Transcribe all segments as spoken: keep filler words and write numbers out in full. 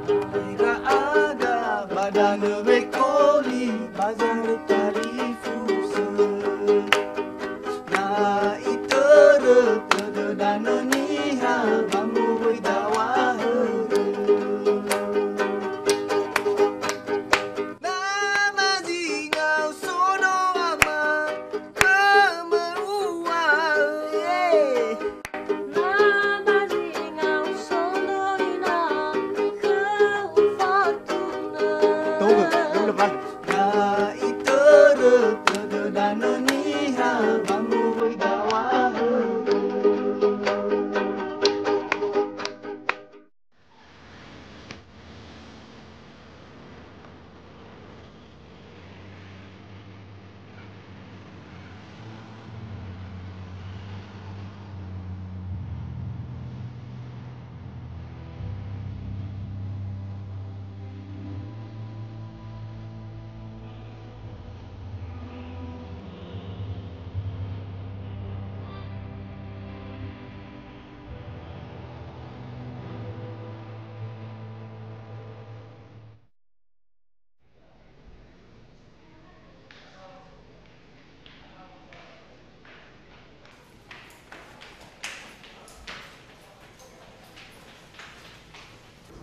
Aga-aga ba danö wekoli ba zarötali fusö. Na itörö tödö danö niha ba moroi dawahörö. Na mazingau sono ama, ama ua, eh. Na mazingau sono ina, khöu Fortuna. Tunggu, dulu, Pan. Na itörö tödö danö niha ba moroi dawahö.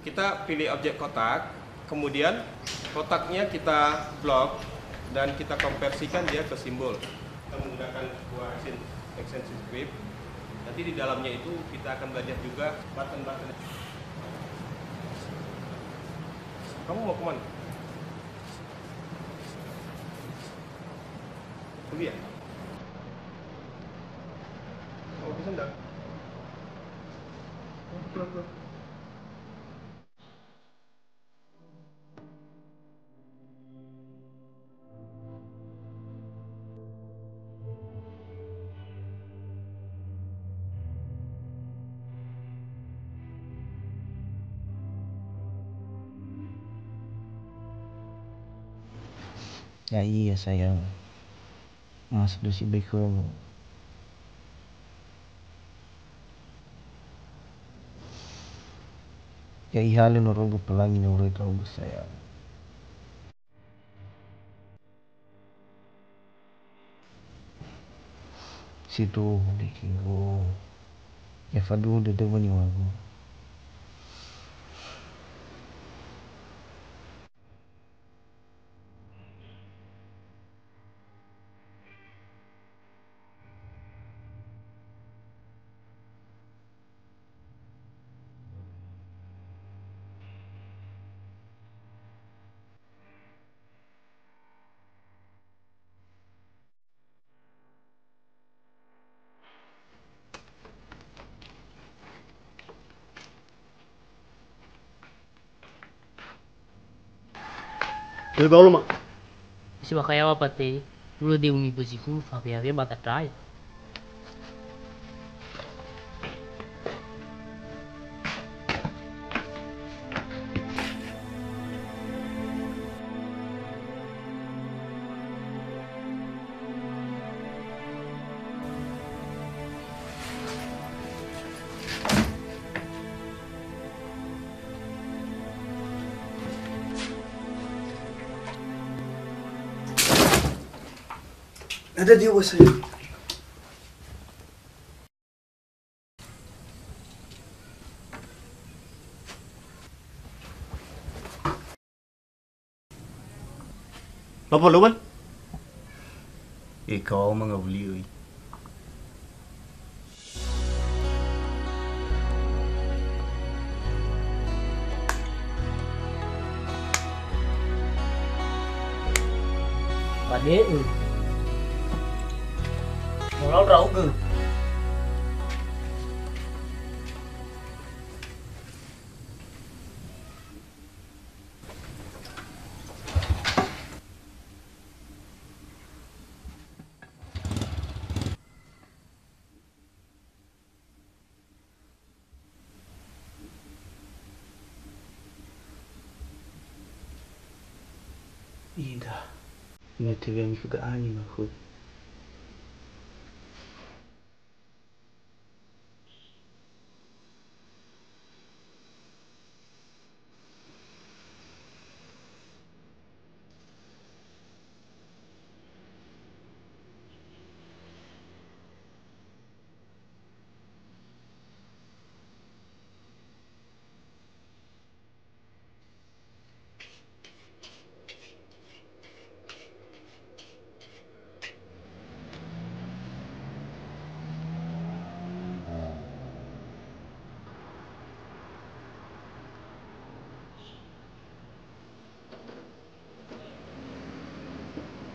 Kita pilih objek kotak, kemudian kotaknya kita blok dan kita konversikan dia ke simbol. Kita menggunakan sebuah action, action script. Nanti di dalamnya itu kita akan belajar juga button-button. Kamu mau kemana? Kuliah? Oh, bisa nggak? Ya'ia, sayang. Mas dosi baikhomu. Ya ihalö norogu pelangi nuröi ndra'ugö, sayang. Situ dikinggu. Ya faduhu dödöu waniwagu. Doi baolo ma. Si ba khayawa pate, ulo de umi bösi khulu fafe-hafe ba tatrae. Ada dia, bos saya. Ba poloman? Ikau mangawuli'ö i. Bade'ö. Molau ndra'ugö. Ida. Ina tewea mifuga angi mahu.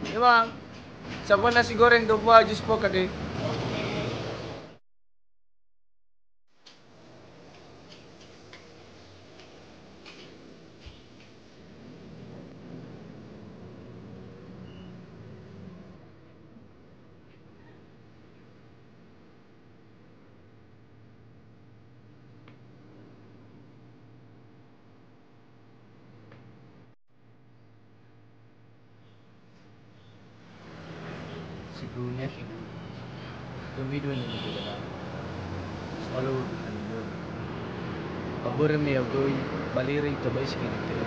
Ya, Bang. Sambua nasi goreng, dua buah jus pokat, deh. Sindruhunia khögu. Tömi dua niha nibe'e. Solo khögu. Ba börö me ya'ugö ba lö irai utaba'e si kenete'ö.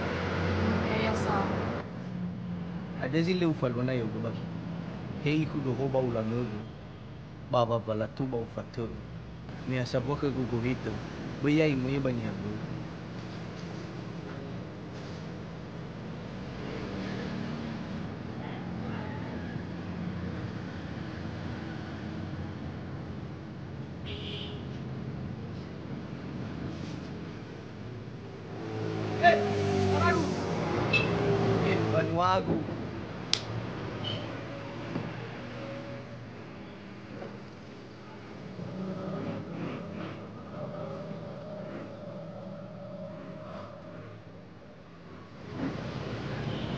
Ya'ia sa. Hadia zi lö ufalua na ya'ugö ba khögu? He ikhudoho ba ulangögu. Ba wa-, wa latu ba ufatö'ö. Me ha sambua khögu gohitö, böi ya'ia möi ba niha bö'ö. Eh, banuagu.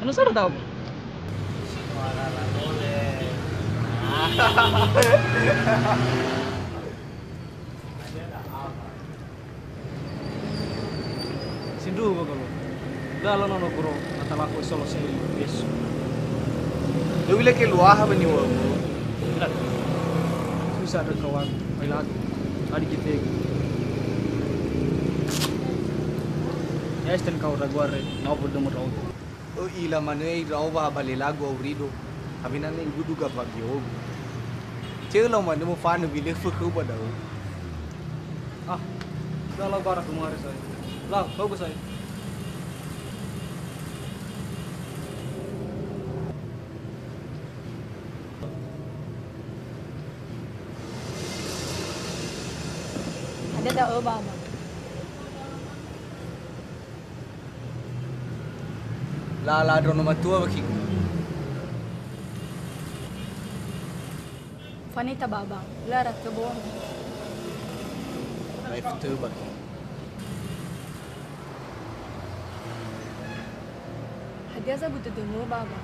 Anu sara tau? Sindruhu ba golo. Lö ala nono guru, mata laku isolo seheli besu. Lö uile keluaha ba niwömu. Ila. Susah ada kawan, ai lagu. Adi kita. Ya, esten kau ragu are, nau bodo merau. Ö'ila manö iraowa ba lelagu aurido, awena na ibudu gafagiogu. Cö lau manö mofanö wilöfö khöu ba da'ö. Ah, da lau bara kemari sai. Lau, bagus sai. Ada da'ö, Baba. Lala ndrono matua wa khigu. Fanita baba, lö ara töbö. Life töbö. Hadia zabu dödömö, Baba?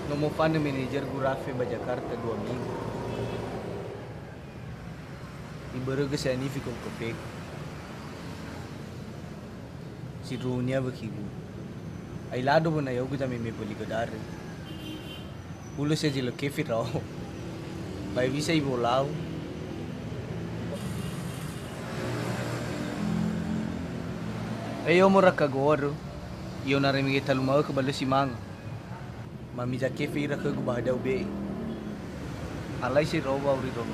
No mofanö manajergu rafe ba Jakarta dua minggu. Ibörögö sa'anifi khögu kafegu. Sindruhunia wökhigu. Ailado wö na ya'ugö zameme mböli gödarö. Hulö sezi lö kefe ndra'o. Ba hewisa iwolau. Eyo mora kagoarö. I'onara mege talu ma'ökhö ba lö si manga. Mamiza kefe ira khögu ba hadia ube'e. Alai si raowa auri ndraono.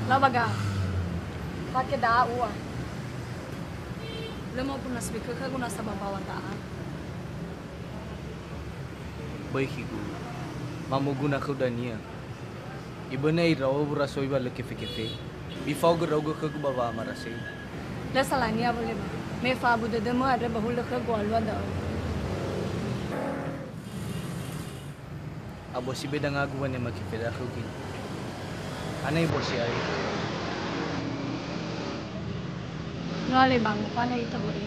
Lau baga. Fake da'a ua. Lö ma'öpuna sibi khögu nasa ba mbaŵa da'a. Böi khigu. Mamoguna khöu dania. Iböna iraowu rasoi wa lö kefe-kefe. Mifaogö ndra'ugö khögu ba wa'amarasei. Lö salania wole ba. Me fa'abu dödömö andrö ba hulö khögu alua da'ö. Abua sibe dangagu wanema kefe da'ö khögu. Ana ibua si'ai. Ngale bango, fane ita bori.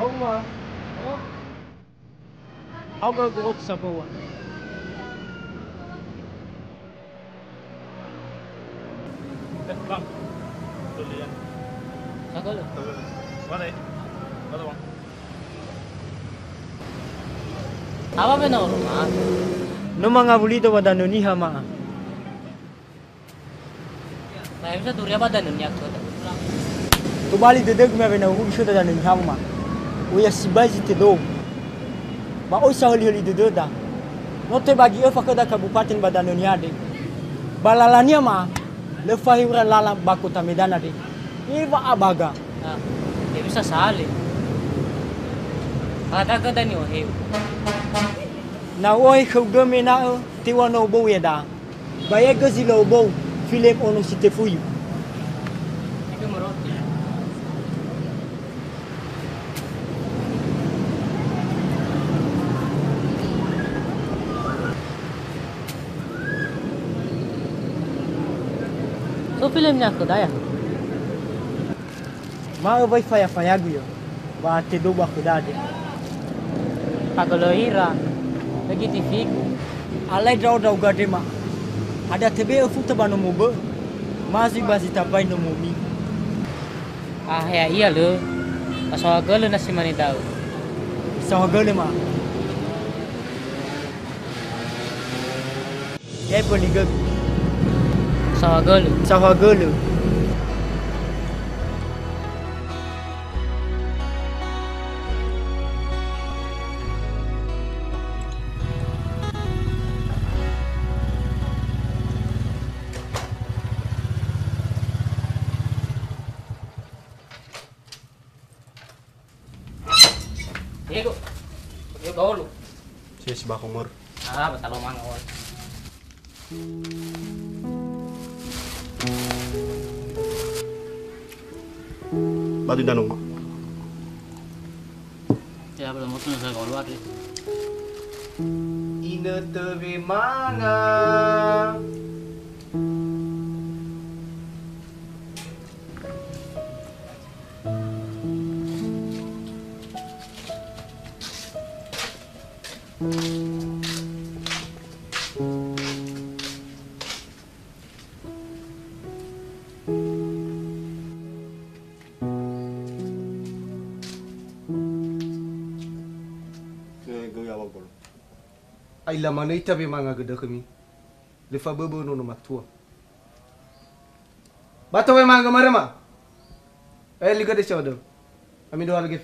Oma. Aoga go'ot sabawa. Awa me na oroma. No mangawulido ba Danö Niha, ma'a. Na hewisa duria ba Danö Niha khöda. Tobali dödögu me awena uhugi khöda Danö Niha, ma'a. Oya sibai zi tödöu. Ba oi sahölihöli dödöda. No tebagi öfa khöda kabupaten ba Danö Niha andre. Ba lalania, ma'a, lö fahewura lala ba kota Medan andre. Ewa abaga. Ah, hewisa sale. Haga khöda ni'oheu. Na u'ohe khöugö me na'ö, tewa no bou yada. Ba ya'e gö zi lö bou, Filem Ono Sitefuyu. So filem niha khöda ya? Ma'ö wai faya-fayagu ya, ba tödöu ba khöda andre. Fagölö ira, lö giti figu. Alai ndra'o ndra'ugö andre, ma'a. Hadia tebe'e öfuta ba nomo bö'ö, ma zui ba zi tambai nomomi. Ah, ya'ia lö. Ba saohagölö na si mane da'ö. Saohagölö, ma'a. Ya'e mböli gögu. Saohagölö. Saohagölö. Ego. Ego dulu. Sis, ba humor. Ah, batalo mangol. Batu danong. Ya, belum waktu saya keluar deh. Inötö wemanga. Ai lamanö ita wemanga gödökhömi. Lö faböbö nono matua. Ba towe mangö marema. Eh, ligö desi odö. Ami dua lagi.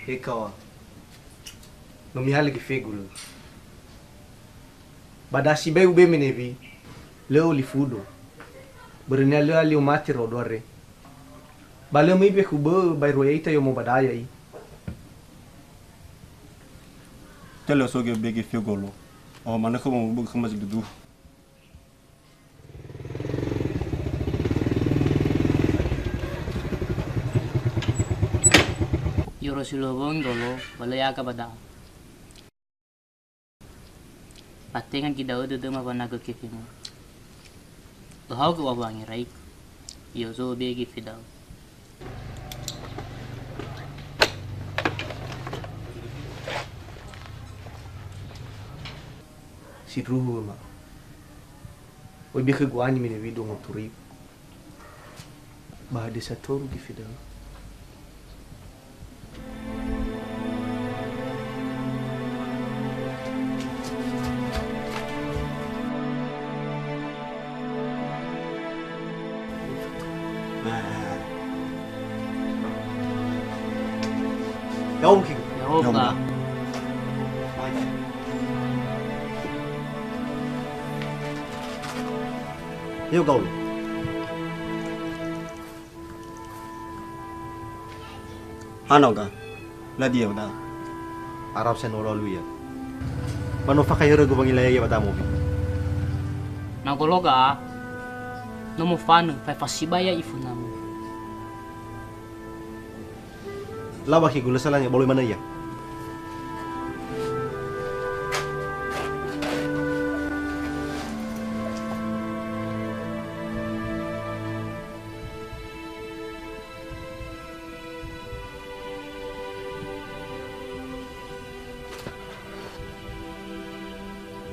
He kawa, no mihalö gefegu lö. Ba dasi bai ube menewi, lö olifudo. Börönia lö alio mate rodo are. Ba lö möi be khubö'ö baero ya'ita yomo ba daya i. Te lö so ge bege fio golo. Oh, manö khöma mubögö khöma zi dudu. Yoro si lowangi golo, ba lö yaga ba da'a. Ba tenga gi da'ö dödöma wanagö kefema. Öhaogö wa wangeraigu, yozo bege feda'ö. Sindruhu, Öma. Oi be khögu ani mene wido ngoturi. Ba hadia satoru gefeda'ö. Ya'o mungkin. Ya'o, Kak. Ya'o gaul. Hana oga, lö hadia ba da'a. Arau sa no lalu ia. Ba no fakhai hörögu wangi laya ia ba da'a mobi. Na gologa, no mofanö, fa efasibai ia ifunamu. Lawa khögu lö salania boloi manö ia.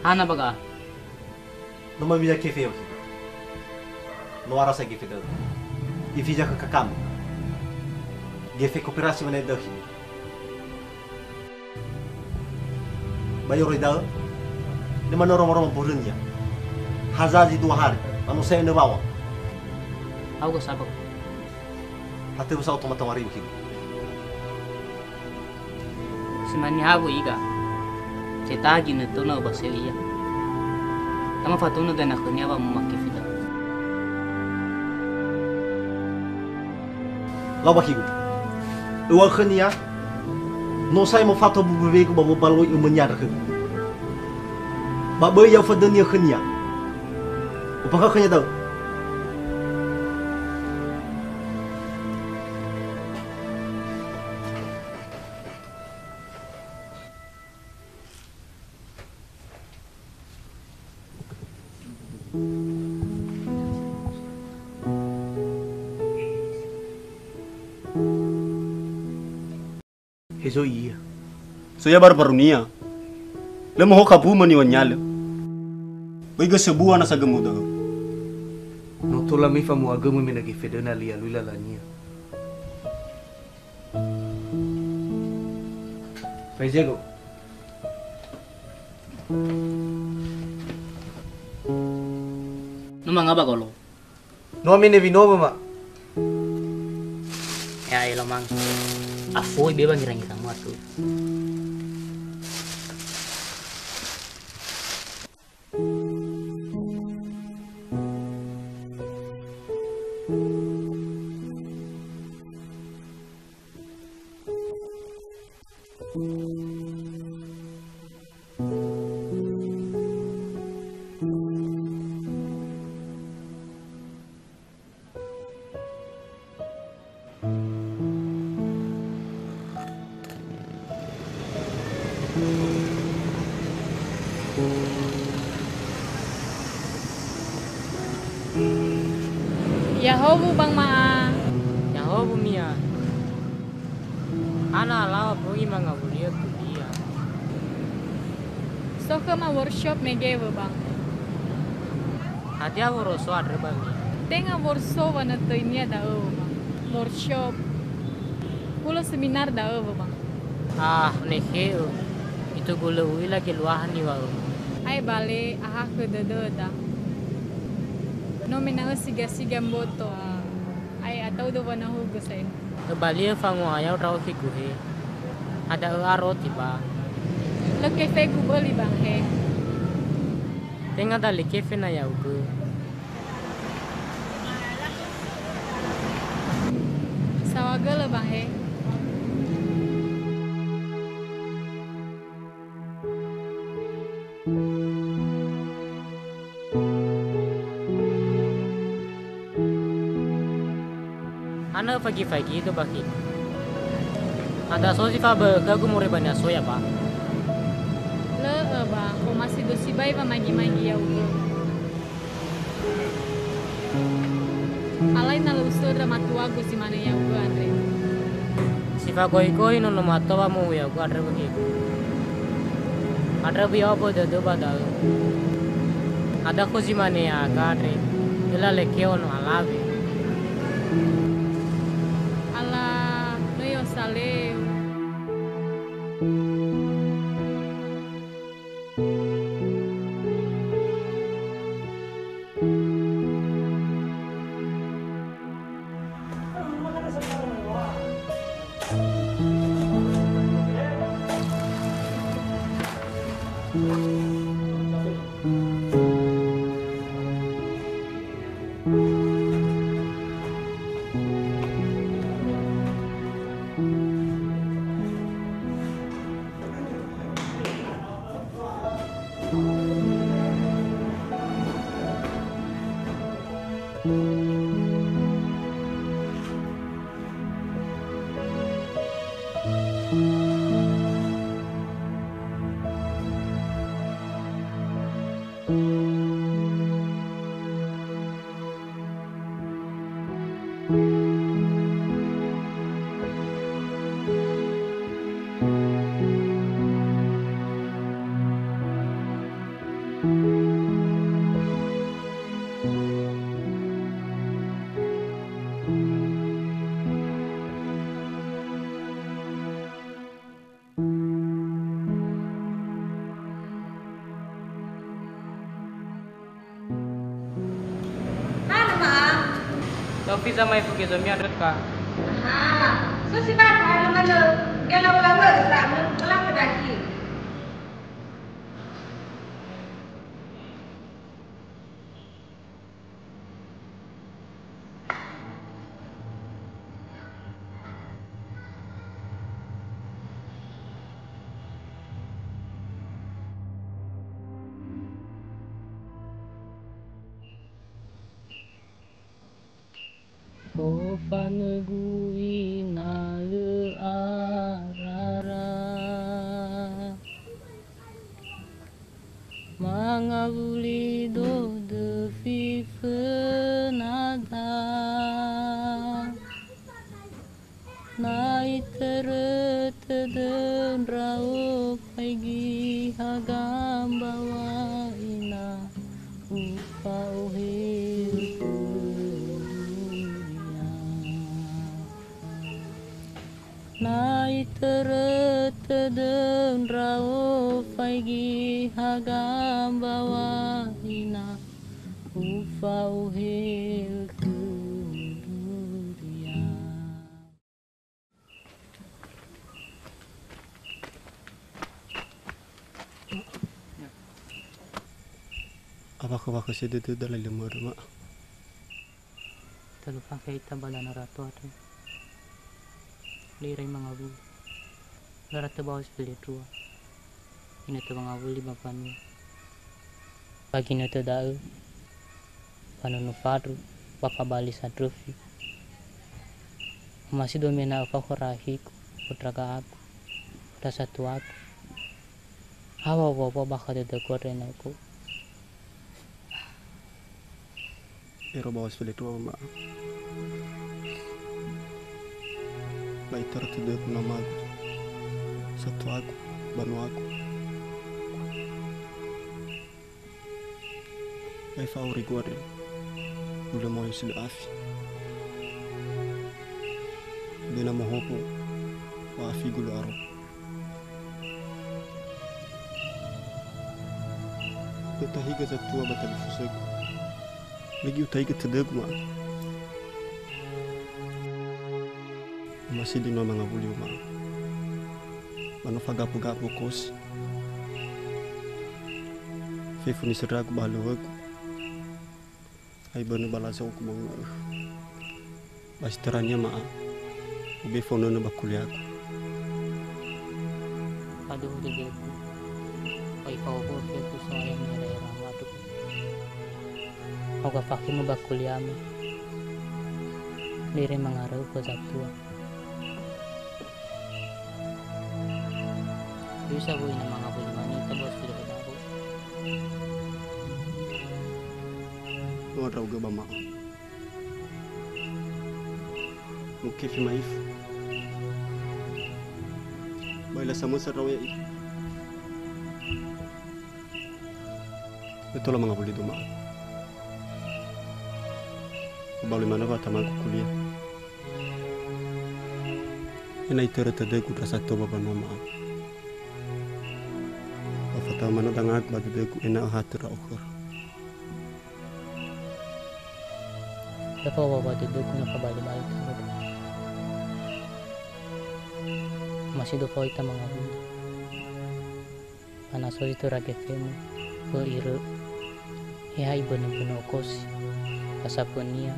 Hana ba ga'a? No mamiza kefe ya'o khögu. No arasa gefe da'ö. Ifiza khö kakam. Gefe koperasi mane da'ö khögu. Ba yoroi da'ö, lö manö roma-roma mbörönia. Hazazi dua hari, ba no sa'ae nö wawa. Hau ga sabak. Hatö wösa oto mata wariu khögu. Simane hawu iga. Cetaha ginötö na obaseli ia. Tama fatunö dana khönia wa mumake fida. Lau ba khögu. Öŵa'ö khönia, no sa'ae mofatua bubewegu ba wobaloi ömönia andrö khögu. Ba böi ya'o fadönia khönia. Ufakha'ö khönia da'ö. He zoi ia. Zoi ia baru-barunia. Lö mohoka bumö niŵa'ö nialö. Böi gösöbua na sagömö da'ö. No tola mifa mu'agömö me na gefe döna li alui lalania. Faizego. No manga ba golo. No mene wino ma. Ya elo mang. Afoi be ba ngira-ngira mu atu. Yahowu Bang Ma'a. Yahowu Mia. Hana alawa bongi mangawuli'ö kuliah. So khöma workshop mege wö Bang. Hadia woroso andrö ba Mia? Tenga workshop wanötöinia da'ö wö Bang. Workshop. Hulö seminar da'ö wö Bang. Ah, nekhe'ö. Itugu lö u'ila geluaha niŵa'ögu. Ae bale, ahakhö dödöda. No mena'ö siga-siga mboto. Ae atau döwa nahugö sa'e. Öbali'ö fango'a ya'o ndra'o khögu he. Hada'ö aro tiba. Lö kefegu böli Bang he. Tenga dali kefe na ya'ugö. Saohagölö Bang he. Hana öfagi-fagi dö ba khögu. Hadia so zi fabö'ö khögu moroi ba niha soya ba? Lö'ö ba, omasi dö sibai wamagi-magi ya'ugö. Alai na lö usöndra matuagu zi manö ya'ugö andre. Si fagohi-gohi nono matua wamohu ya'ugö andrö wökhögu. Andrö böi ya'o'ö dödö ba da'ö. Hadia kho zi mane ya'aga andre, öla lekeo no alawe. Ala no yosaleu. Fi zamai fuge zomi andrö ka. Aha, so si bakha manö, gela ulanö sa, ulang pedaki. Fofanögu ina lö arara. Mangawuli dödö fi fönada. Na itörö tödö ndra'o faigi haga mbawa ina, ufa'ohe khö duria. Na itörö tödö ndra'o faigi haga mbawa ina, ufa'ohe khö duria. Awakhö-wakhö si dödöda lai lö mörö, Ma'. Talu fakhe ita ba lana rato andre. Lö irai mangawuli. Lö ratu ba hospitali dua. Inötö mangawuli ba mbanua. Ba ginötö da'ö, ba nono fandru, ba fabali sandröfi. Omasido me ena'ö fao khöra akhigu, khö ndra'aga aku, khö ndra satuagu. Ha wa wa wa bakha dödögu andre ena'ö ko. Ero ba hospitali dua, Ma'. Ba itörö tödögu namagu, satuagu, banuagu. Ba ifao khörigu andre, ulö moyo si lö afi. Böna mohopo, ba afigu lö aro. Lö tahigö zatua ba talifusögu. Lö göi utahigö tödögu, Ma'. Omasido ena'ö mangawuli, Ma'. Ba no fagapu-gapu okosi. Fefu nisöndragu ba halöŵögu. Ai bönö ba lazo'ogu manguma'ö. Ba si törania, Ma', ube'e fao nönö ba kuliagu. Faduhu dödögu, ba ifao khöu fefu so'aya ni'era-era madu. Ha'uga fakhemö ba kuliama, lö irai mangaröu khö zatua. Bisa wöi na mangawuli manita ba hospitali da'ö. No ndra'ugö ba, Ma'. Mukefe ma'ifu. Ba ila samösa ndra'o ya'i. Lö tola mangawuli do, Ma'. Ubaloi manö wa tamagu kulia. Ena'ö itörö tödögu ndra satua ba mbanua, Ma'. Ba fatama manö dangagu ba dödögu ena'ö ha töra okhöra. Lö fao wawa dödögu na fabali-bali tödögu. Omasido fao ita mangawuli. Ba na so zi töra gefemö, böi irö'ö. He ha ibönö-bönö okosi, ba sapönia,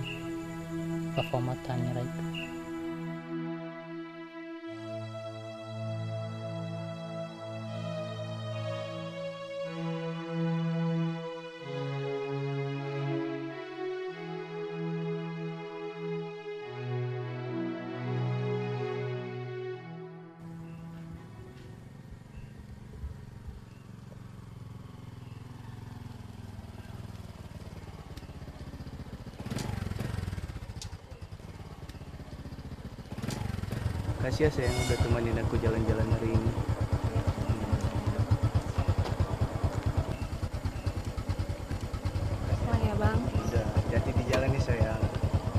ba faoma tangi raika. Makasih ya sayang, udah temanin aku jalan-jalan hari ini. Makasih ya, Bang. Udah, hati-hati di jalan nih, sayang.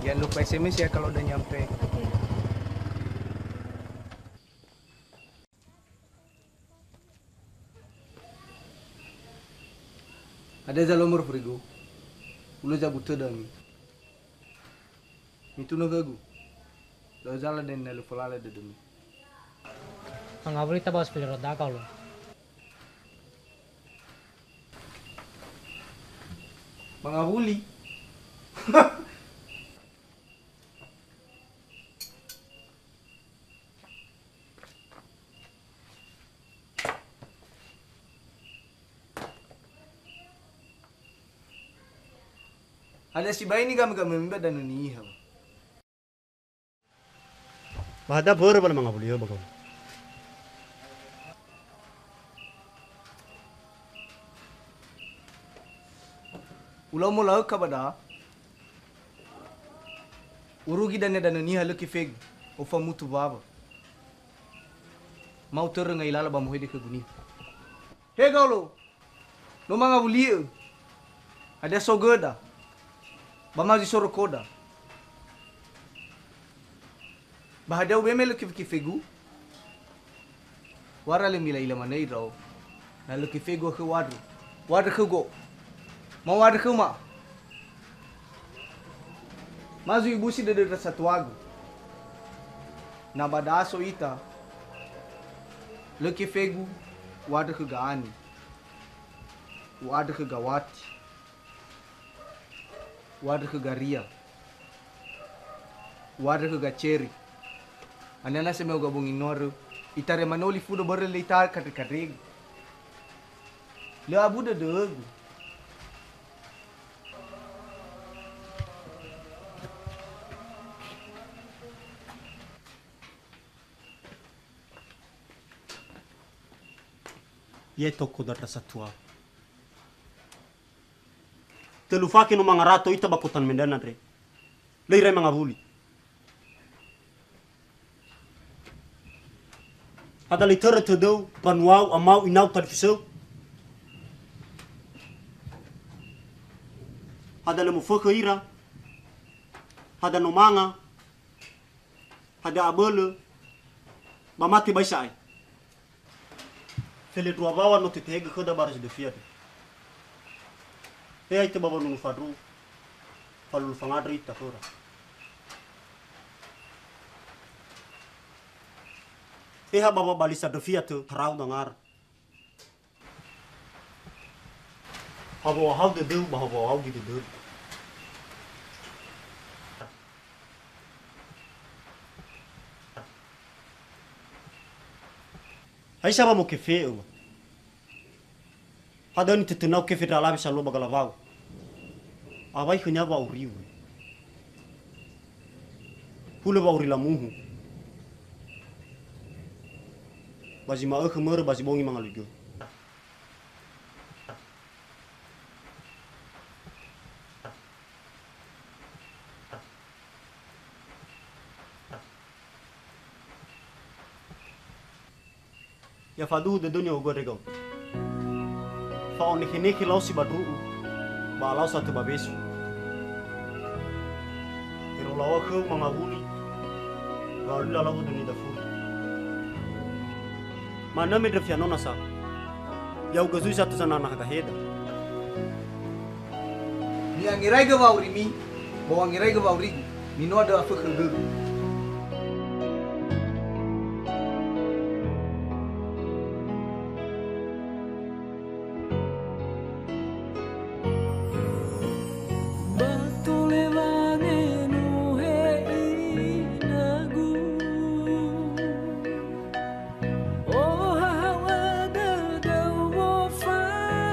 Jangan lupa S M S ya kalau udah nyampe. Oke. Hadia zalua mörö khörigu? Hulö zabu tödö ami. Mitunö khögu. Da'ö zala dania na lö folala dödömi. Mangawuli tabas fili roda, Gaulo. Mangawuli? Hadia sibai nigamögamömi ba Danö Niha? Ba hadia mbörö wa lö mangawuli'ö ba Gaulo? Ulau mola'öka ba da'a. Urugi dania Danö Niha lö kefegu, ofa mutu mbawa. Ma utörö ngai lala ba mohede khögu niha. He Gaulo, no mangawuli'ö. Hadia so göda? Ba ma zi sorokoda? Ba hadia ubeme lö kefe-kefegu? Wara lö mila'ila manö ndra'o. Na lö kefegu akhö u'andrö. U'andrö khöu go. Ma u'andrö khöu ma. Ma zui ibusi dödö ndra satuagu. Na ba da'a so ita, lö kefegu, u'andrö khö Ga'ani. U'andrö khö Gawati. U'andrö khö Garia. U'andrö khö Gaceri. Anana semeu gabungi noarö. Itaria manoli fudo börö lö ita kandre-kandregu. Lö abu dödögu. Ye toko datra satua. Tölu fake no mangarato ita ba kota Medan andre. Lö irai mangawuli. Hadia lö itörö tödöu, mbanuau, amau, inau, talifusöu? Hadia lö mofökhö ira? Hadia no manga? Hadia abölö? Ba mate bai sa'ae? Felendrua mbaŵa no tetehegö khöda barö zi döfi andrö. He aitö ba wanunu fandru, falulu fangandrö ita khöra. He ha ba wabali sandröfi atö tarau dangara. Ha wo'ahau dödöu ba ha wo'ahaugi dödöu. Haisa wa mokefe'ö? Hadia nitötönau kefe ndra alawe salua ba galawau. Awai khönia wa'auriu. Hulö wa'auri lamuhu. Ba zi ma'ökhö mörö ba zi bongi mangalui gö. Ya faduhu dödöu ni'ohugö andre Gaulo. Fa'onekhenekhe lau si ba ndru'u, ba alau sa tö ba wesu. Ero laŵa khöu mangawuli, wa'auri lalau dödöu nidafuri. Manö me ndröfi anona sa. Ya'ugö zui sato zananaha gaheda. Mi'angeraigö wa'aurimi, ba u'angeraigö wa'aurigu, minoa dödö afökhö gögu. Ba tolewange nuhe inagu. Ohahau dödöu wofanagu.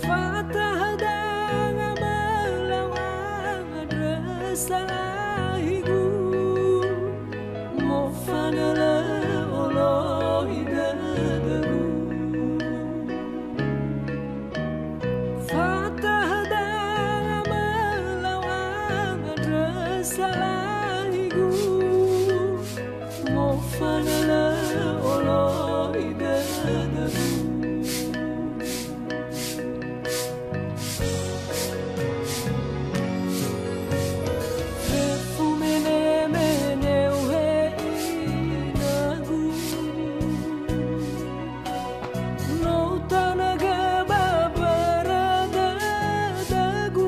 Fataha danga mölau andrö salahigu. Mofanölö oloi dödögu. Fataha danga mölau andrö salahigu. Mofanölö oloi dödögu. Fefu menemene uhe inagu. No utanö gö ba mbörö dödögu.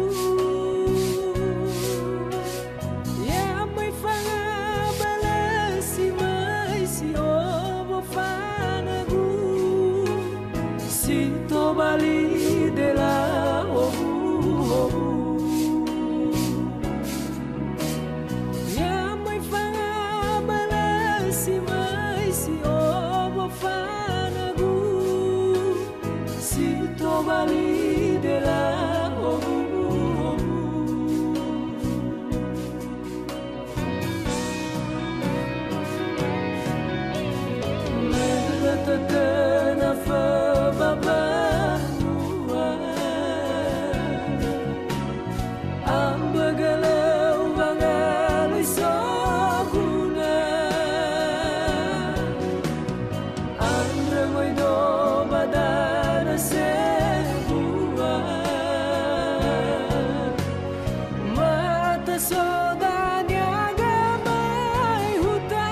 Dania gamai huta.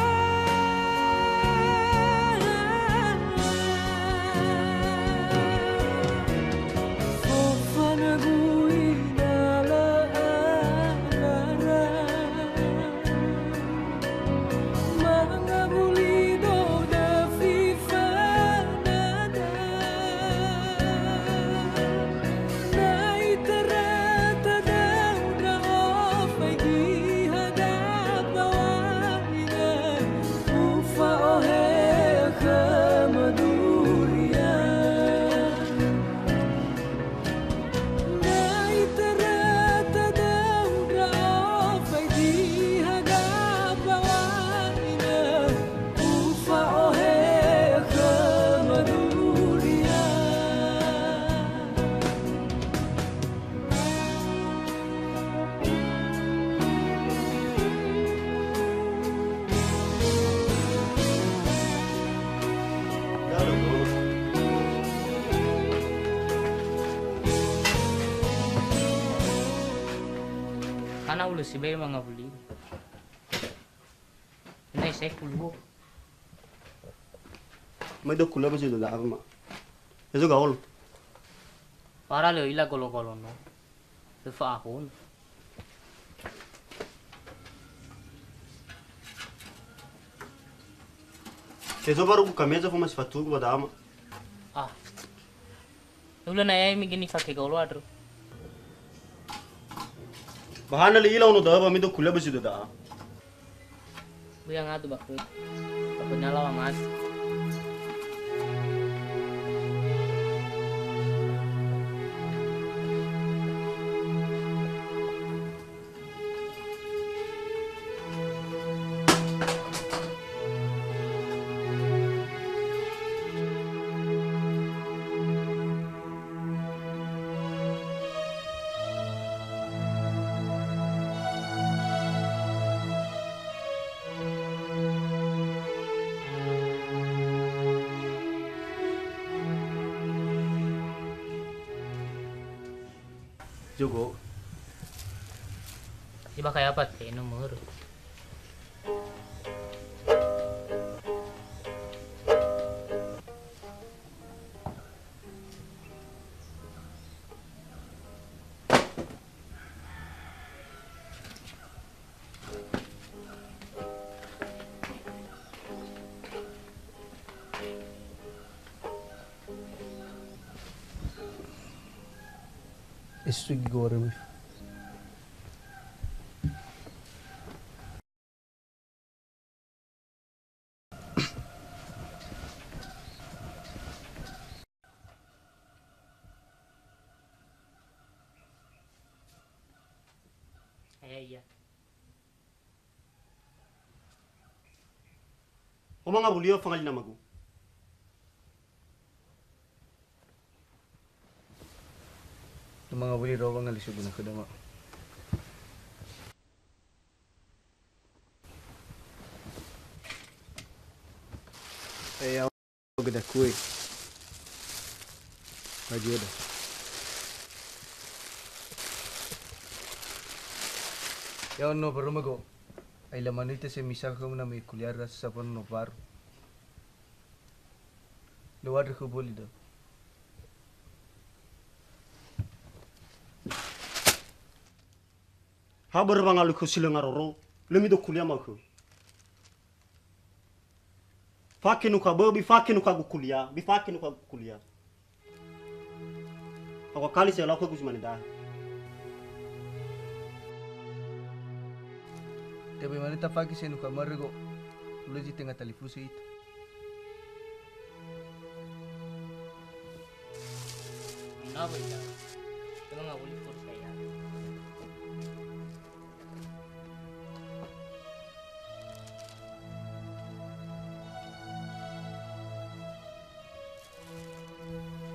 Fofana gui na lö anara. Mangawuli do dafi fanada. Na itara tadau ndra'o faigi haga bawaina, ufa'ohe khöma duria. Na itara tadau ndra'o faigi haga bawaina, ufa'ohe khöma duria. Kana ulö sibai mangawuli. Nai sai kuluo. Mai do kuluo ba zi dödö apa, Ma? Ezo gaul. Para lö ila golo-golo no. Lö fa'ahon. Ezo baru ku kameza fo masifatugu ba dama. Ah. Ulö na ya'e mege nifake gaulo andrö. Ba hana lö ila ono da'ö ba mido kuliah ba zi dödö da'a. Böi angadu ba khögu. Ba khönia lau angadu. Jogo. Ibakai apa te nomor? Esu gi gore mi. Aya, iya. Omanga wulio fangali namagu. Omanga wuli ro wangali suguna khöda, Ma. Aya. Geda kue. Baju ada. Ya ono baru mago. Ai la manita se misa khöu na me kuliah rasa sabar no baru. Lewat khöu boli do. Ha börö wangalui khöu si lö ngaroro, lö mido kuliah ma'ökhö. Fake nukha bö, bifake nukha gukuliah, bifake nukha gukuliah. Aku kali saya lakukan ku simane dahe. Tebe mane tafake se nukha marego, ulezi tenga talifuse ita. Kenapa ita? Emang nggak boleh full saya?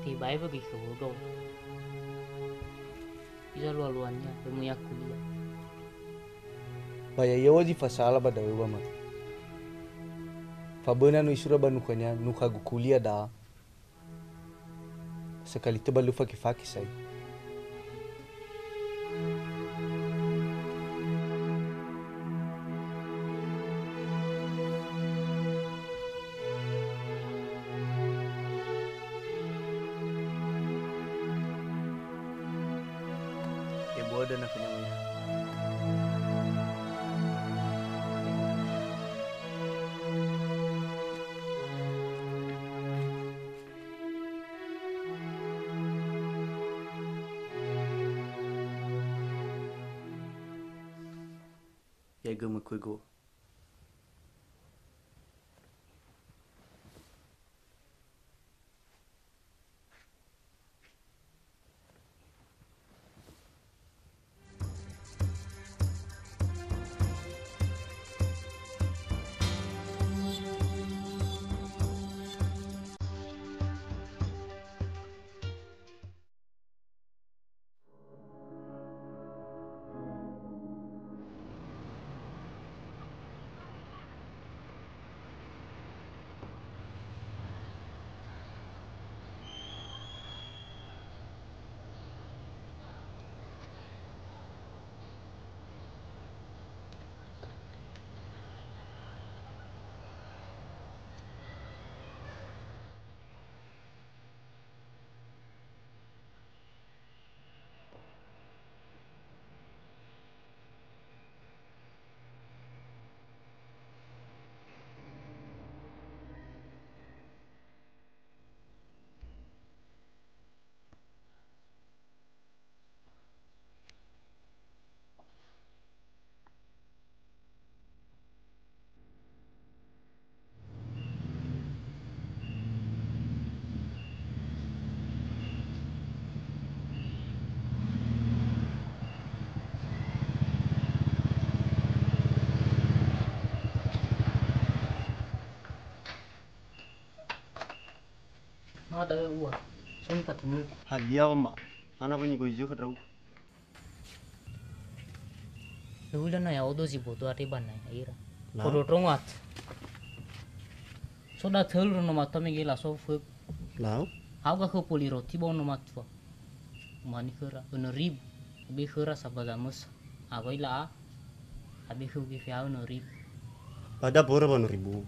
Tebai bagi kehudo. Iza lua-luanya, bemuya kuliah. Ba ya'ia wa zi fasala ba da'ö, Wama. Faböna no isura ba nukhania, nukha gukuliah da'a. Sakali tö ba lö fake-fake sai. Ya'igö mökui go. Ma da'ö ua, so nifatungu. Hadia, Oma? Hana wa nigoizio khö ndra'ugö? Lula na ya'odo zi bodo andre ba naya ira. Lau? Fondrondrongo atö. So datölö no matua mege lasofu khögu. Lau? Ha'uga khö poli roti ba ono matua. Umane khöra, önö ribu. Be khöra saba zamösa. Awai la'a, abi khögu gefe haö nöribu. Ba da börö ba nöribu.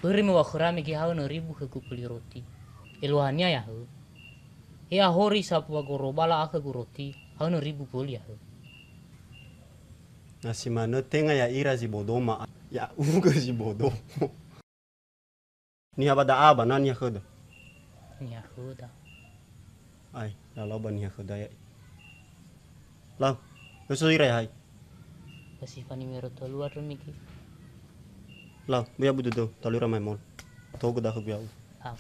Börö me wa khöra mege haö nöribu khögu poli roti. Eluahania ya'ö. He ahori sa wa goroba la'a khögu roti, haö nöribu böli ya'ö. Na si manö tenga ya'ira zi bodo ma, ya'ugö zi bodo. Niha ba da'a ba na niha khöda? Niha khöda. Ai, lalau ba niha khöda ya'i. Lau, öso ira ya'ai. Ba si fani mero tolu andrö mege. Lau, buya bu dödö, talu ira mai mall. Togu da khögu ya'u. Au.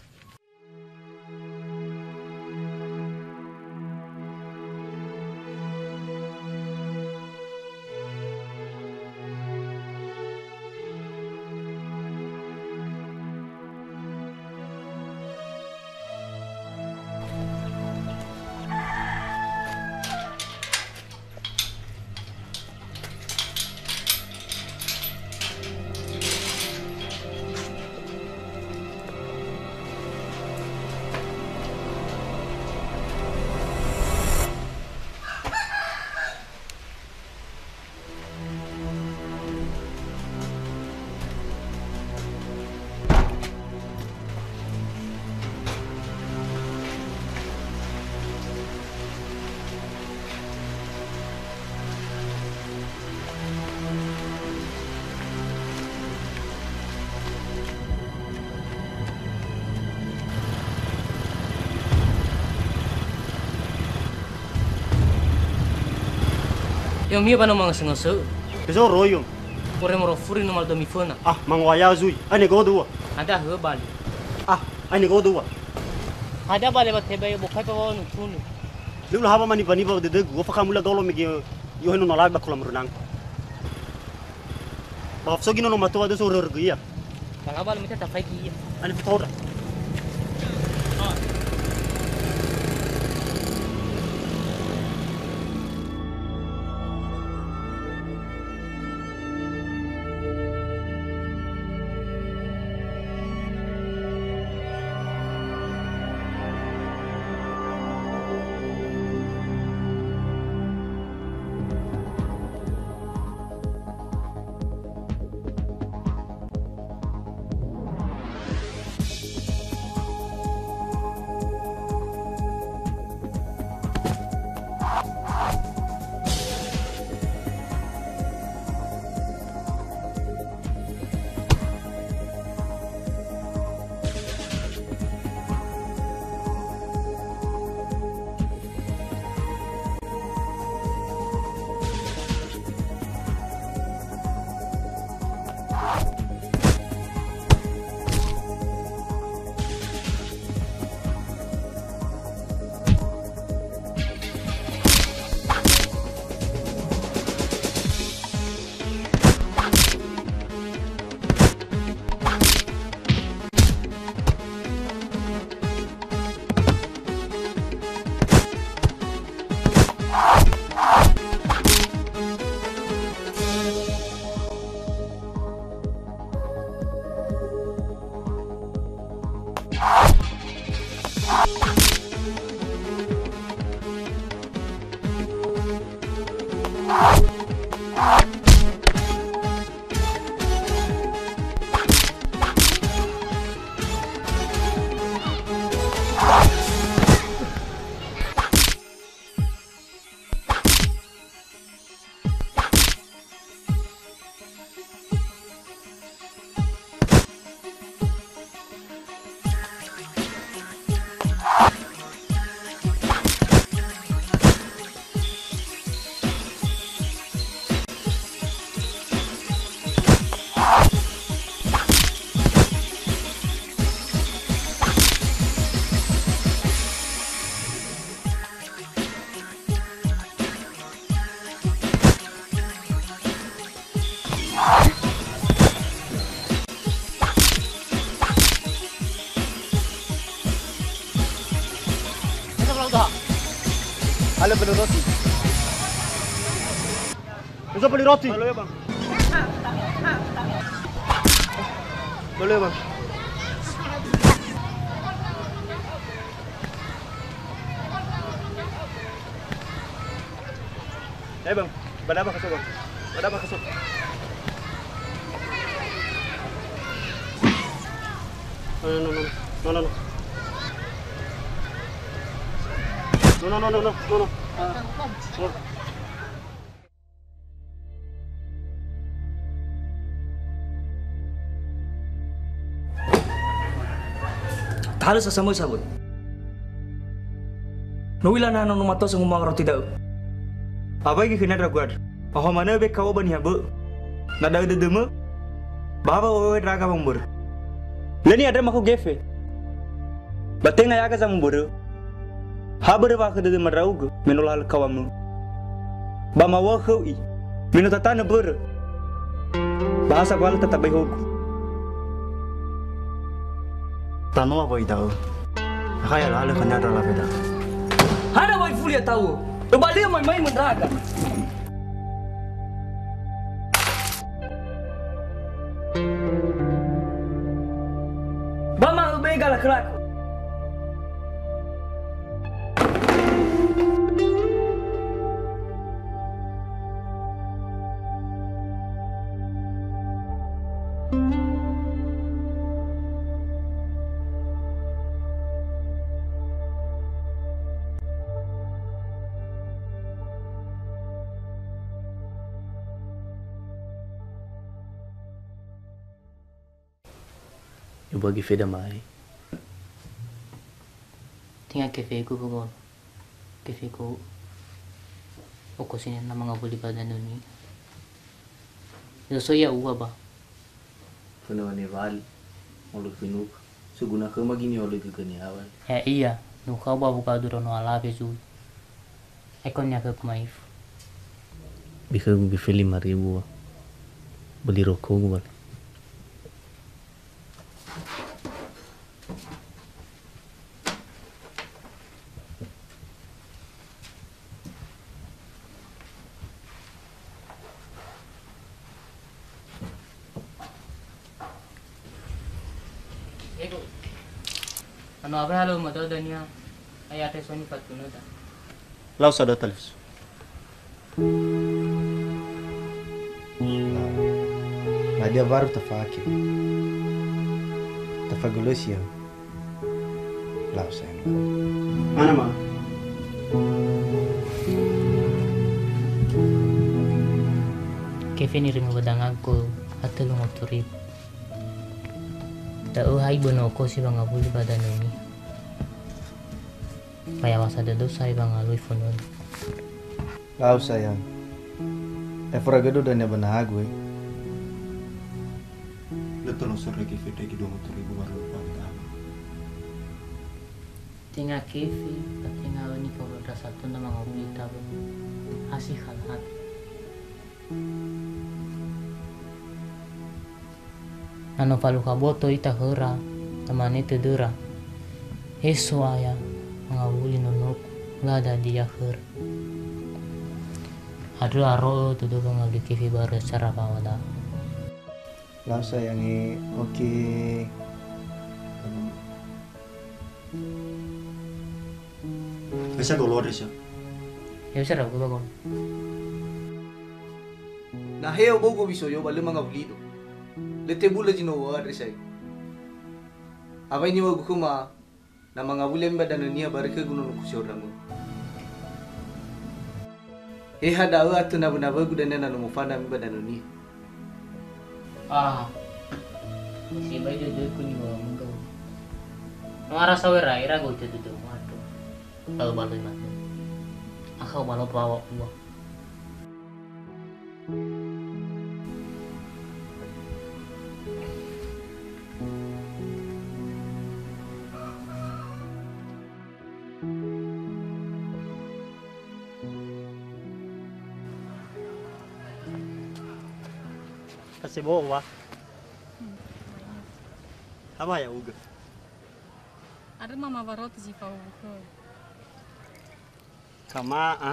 Ya'ami ba no mangasö-ngasö. Besoro, yo. Ore moro furi no maldo miföna. Ah, mangoaya zui. Ane godo ua. Ada hö bali. Ah, ane godo ua. Ada bale ba tebe bokai pa wa nutunu. Lula haba mani bani ba dödögu. Wa fakamula dolo mege yo heno no labe ba kolam renang. Ba so gino no matua do so rörögö ia. Ba ngaba lu mita tafaigi ia. Ani fitora. Halo, beli roti. Bisa beli roti? Halo ya, Bang. Boleh, Bang. Eh, Bang, bada apa kasut, Bang? Bada apa kasut? No, no, no, no. No, no, no, no. No, no, no, no, no, no. Ah. No. Tahalö sa samösa, wöi. No u'ila na no mato sanguma'ö roti da'ö. Awaigi khönia ndra'ugö andrö. Ba hua manö be kawo ba niha bö'ö. Na da'ö dödömö, ba wa owe ndra'aga wamubörö. Lö ni'andrö makhö gefe. Ba tenga ya'aga zamubörö. Ha börö wa'akhö dödöma ndra'ugö, me no lahalö kawamö. Ba mawu'ö khöu i, me no tatanö börö. Ba ha sabalö tatabai hogu. Tanoa wai da'ö. Akha ya lahalö khönia ndra lawe da'ö. Hana wai fuli ya tawö. Öbalia mai-mai möndraga. Ba ma'öbega lakö-lakö. Ibuagi feda mai. Tenga kefegu, Bogol. Kefegu okosina na mangawuli ba danönia. Lö so ya'ua ba. Fönö wanewali, olö fönö. Suguna khöma gini olö gögönia awali. Ya'ia, nukhau ba wugadu rono alawe zui. Ekonia khögu maifu. Bi khögu gefe lima ribu wa. Beli rokogu bali. Ego. Anu apa halo motor dania? Ayah teh Sony Fortuner ta. Lau sada talus. Nah, dia baru tafake. Tafagolosi ya. Lau sayang. Mana, Ma? Kevin irimi wadangagu ha tölu ngotu ribu. Da'ö hai böno okosi wangawuli ba danönia. Ba ya'awasa dödöu sa'ae wangalui fönöu. Lau sayang. Efora gödö dania ba nahagu, eh. Lö tolo sorege fedege dua ngotu ribu baru lupa kita apa. Tenga kefe, ba tenga öni kaula ndra sato na mangawuli ita böno. Hasi hal hati. Na no falukha boto ita khöra, lamane tödöra, "He So'aya, mangawuli nonoku, lö hadia khöra." Andrö aro'ö tödögö ngawuli kefe barö sara ba wada. Lau sayange, oke. Bisa dolo deh, Sya. Ya bisa, Ra, gua bakal. Na he obogo wisoyo ba lö mangawulido. Lö tebulö zi no andre sai. Awai niŵa'ögu khöma, na mangawuli ami ba danönia barö khögu nonoku si hornamö. He ha da'ö atö nawö-nawögu dania na no mofana ami ba danönia. Ah, sibai dödöku niŵa'ömu gau. No arasa wera-era gau ita dödömu ato. Lalu baloi mate. Akhau balo pawa ua. Kasebo wa. Apa ya uga? Ada mama waroti si fau. Kama'a.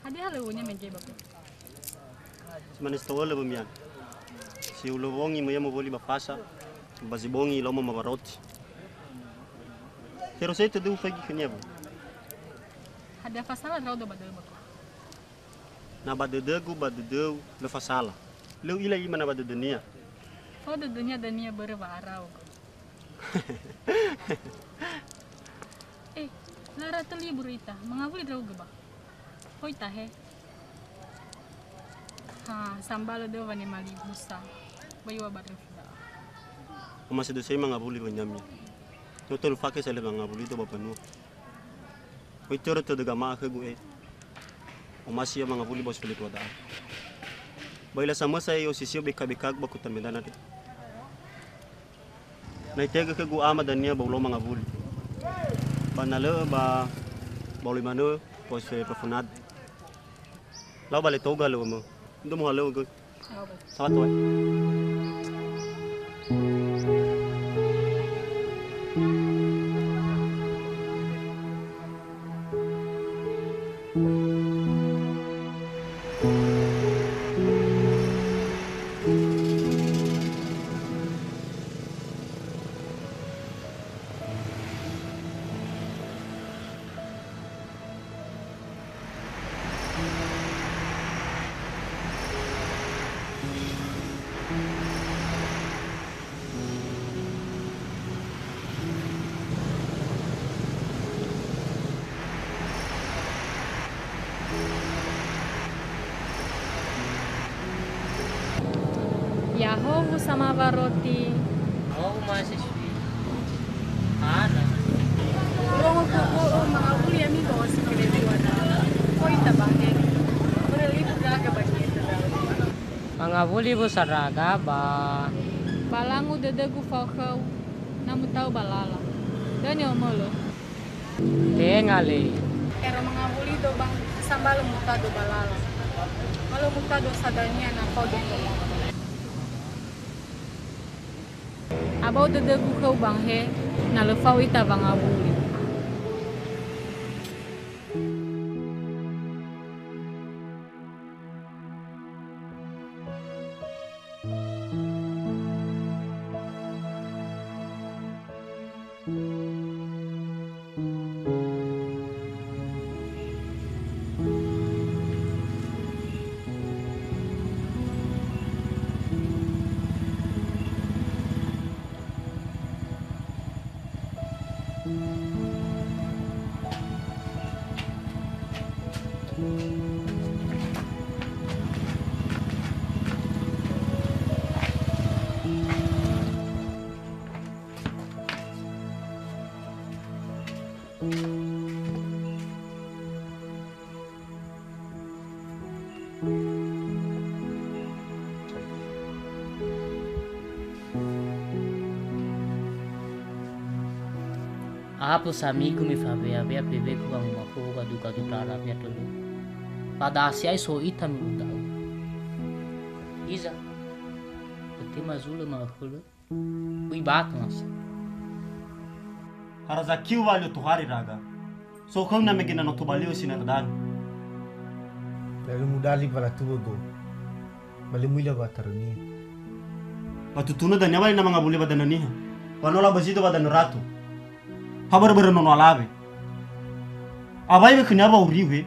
Hadia lö unya mege bapa. Simane sito'ölö bömian. Si ulö wongi möya mowöli ba fasa, ba zi bongi lauma mawaroti. Terus itu dulu pergi ke niabo. Hadia fasala ndra'odo ba dödö bapa. Na ba dödögu, ba dödöu, lö fasala. Lö u'ila imana ba dödönia. Fao dödönia dania börö wa'arao gö. Eh, lara tö libur ita, mangawuli ndra'ugö ba. Hoi tahe. Ha, sambalö dödö wanema libusa. Ba yua ba röfi da'a. Omasi dösöi mangawuli wanyamia. No tölu fake sa lö mangawuli do ba banua. Oi töra tödö gama'a khögu e. Omasi ia mangawuli ba osifuli dua da'a. Ba ila samösa ia osisio beka-bekagu ba kota Medan andre. Na itehegö khögu ama dania ba ulo mangawuli. Ba na lö'ö ba, ba uli manö, ba osifuli profonad. Lau ba le toga lö'ö mö. Ndo muhalö'ö göi. Sabato, eh. Ya'ahowu samawa roti. Ya'ahowu mahasiswi. Hana. Urongo khögu, mangawuli ami ba osi kele dua na. Koi tabangge. Börö libur gaga ba niha. Mangawuli wösaraga ba. Balangu dödögu fao khöu, na muta'u ba lala. Döni omölö. Tenga le. Ero mangawuli do bang, sambalö mutado ba lala. Malö mutado sa dania na fao dödö. Abao dödögu khöu bang he, na lö fao ita wangawuli. Apu samigu mifawea-wea pewegu wangumakhöu gadu-gadu ndra Arabia tölu. Ba da'asia'i so ita milu da'ö. Hiza, ötema zulö ma'ökhölö. Ui batu nasa. Harazakiu wa lö tohare raga. So khöu na mege na no tobali'ö si na danö. Lalu mudali ba latuwö go. Ba lö muila ba tarönia. Ba tutunö dania wa lö na mangawuli ba danö niha. Ba no labözido ba danö Ratu. Ha börö-börö nono alawe. Awai we khönia wa uriu he.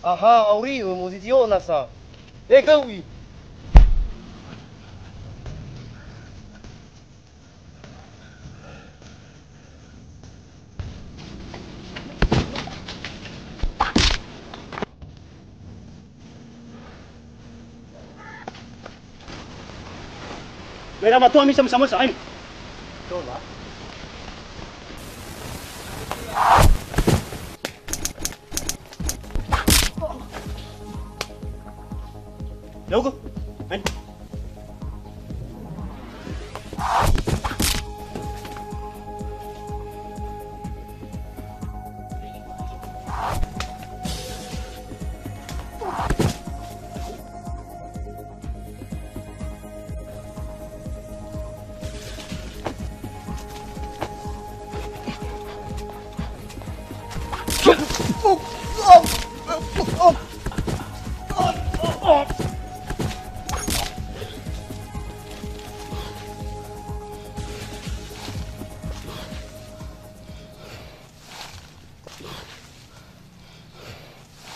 Aha, auri'ö, mozizio nasa. E gau'i! Mera matua misa misa misa, aim. Coba. Yaudah. Aim.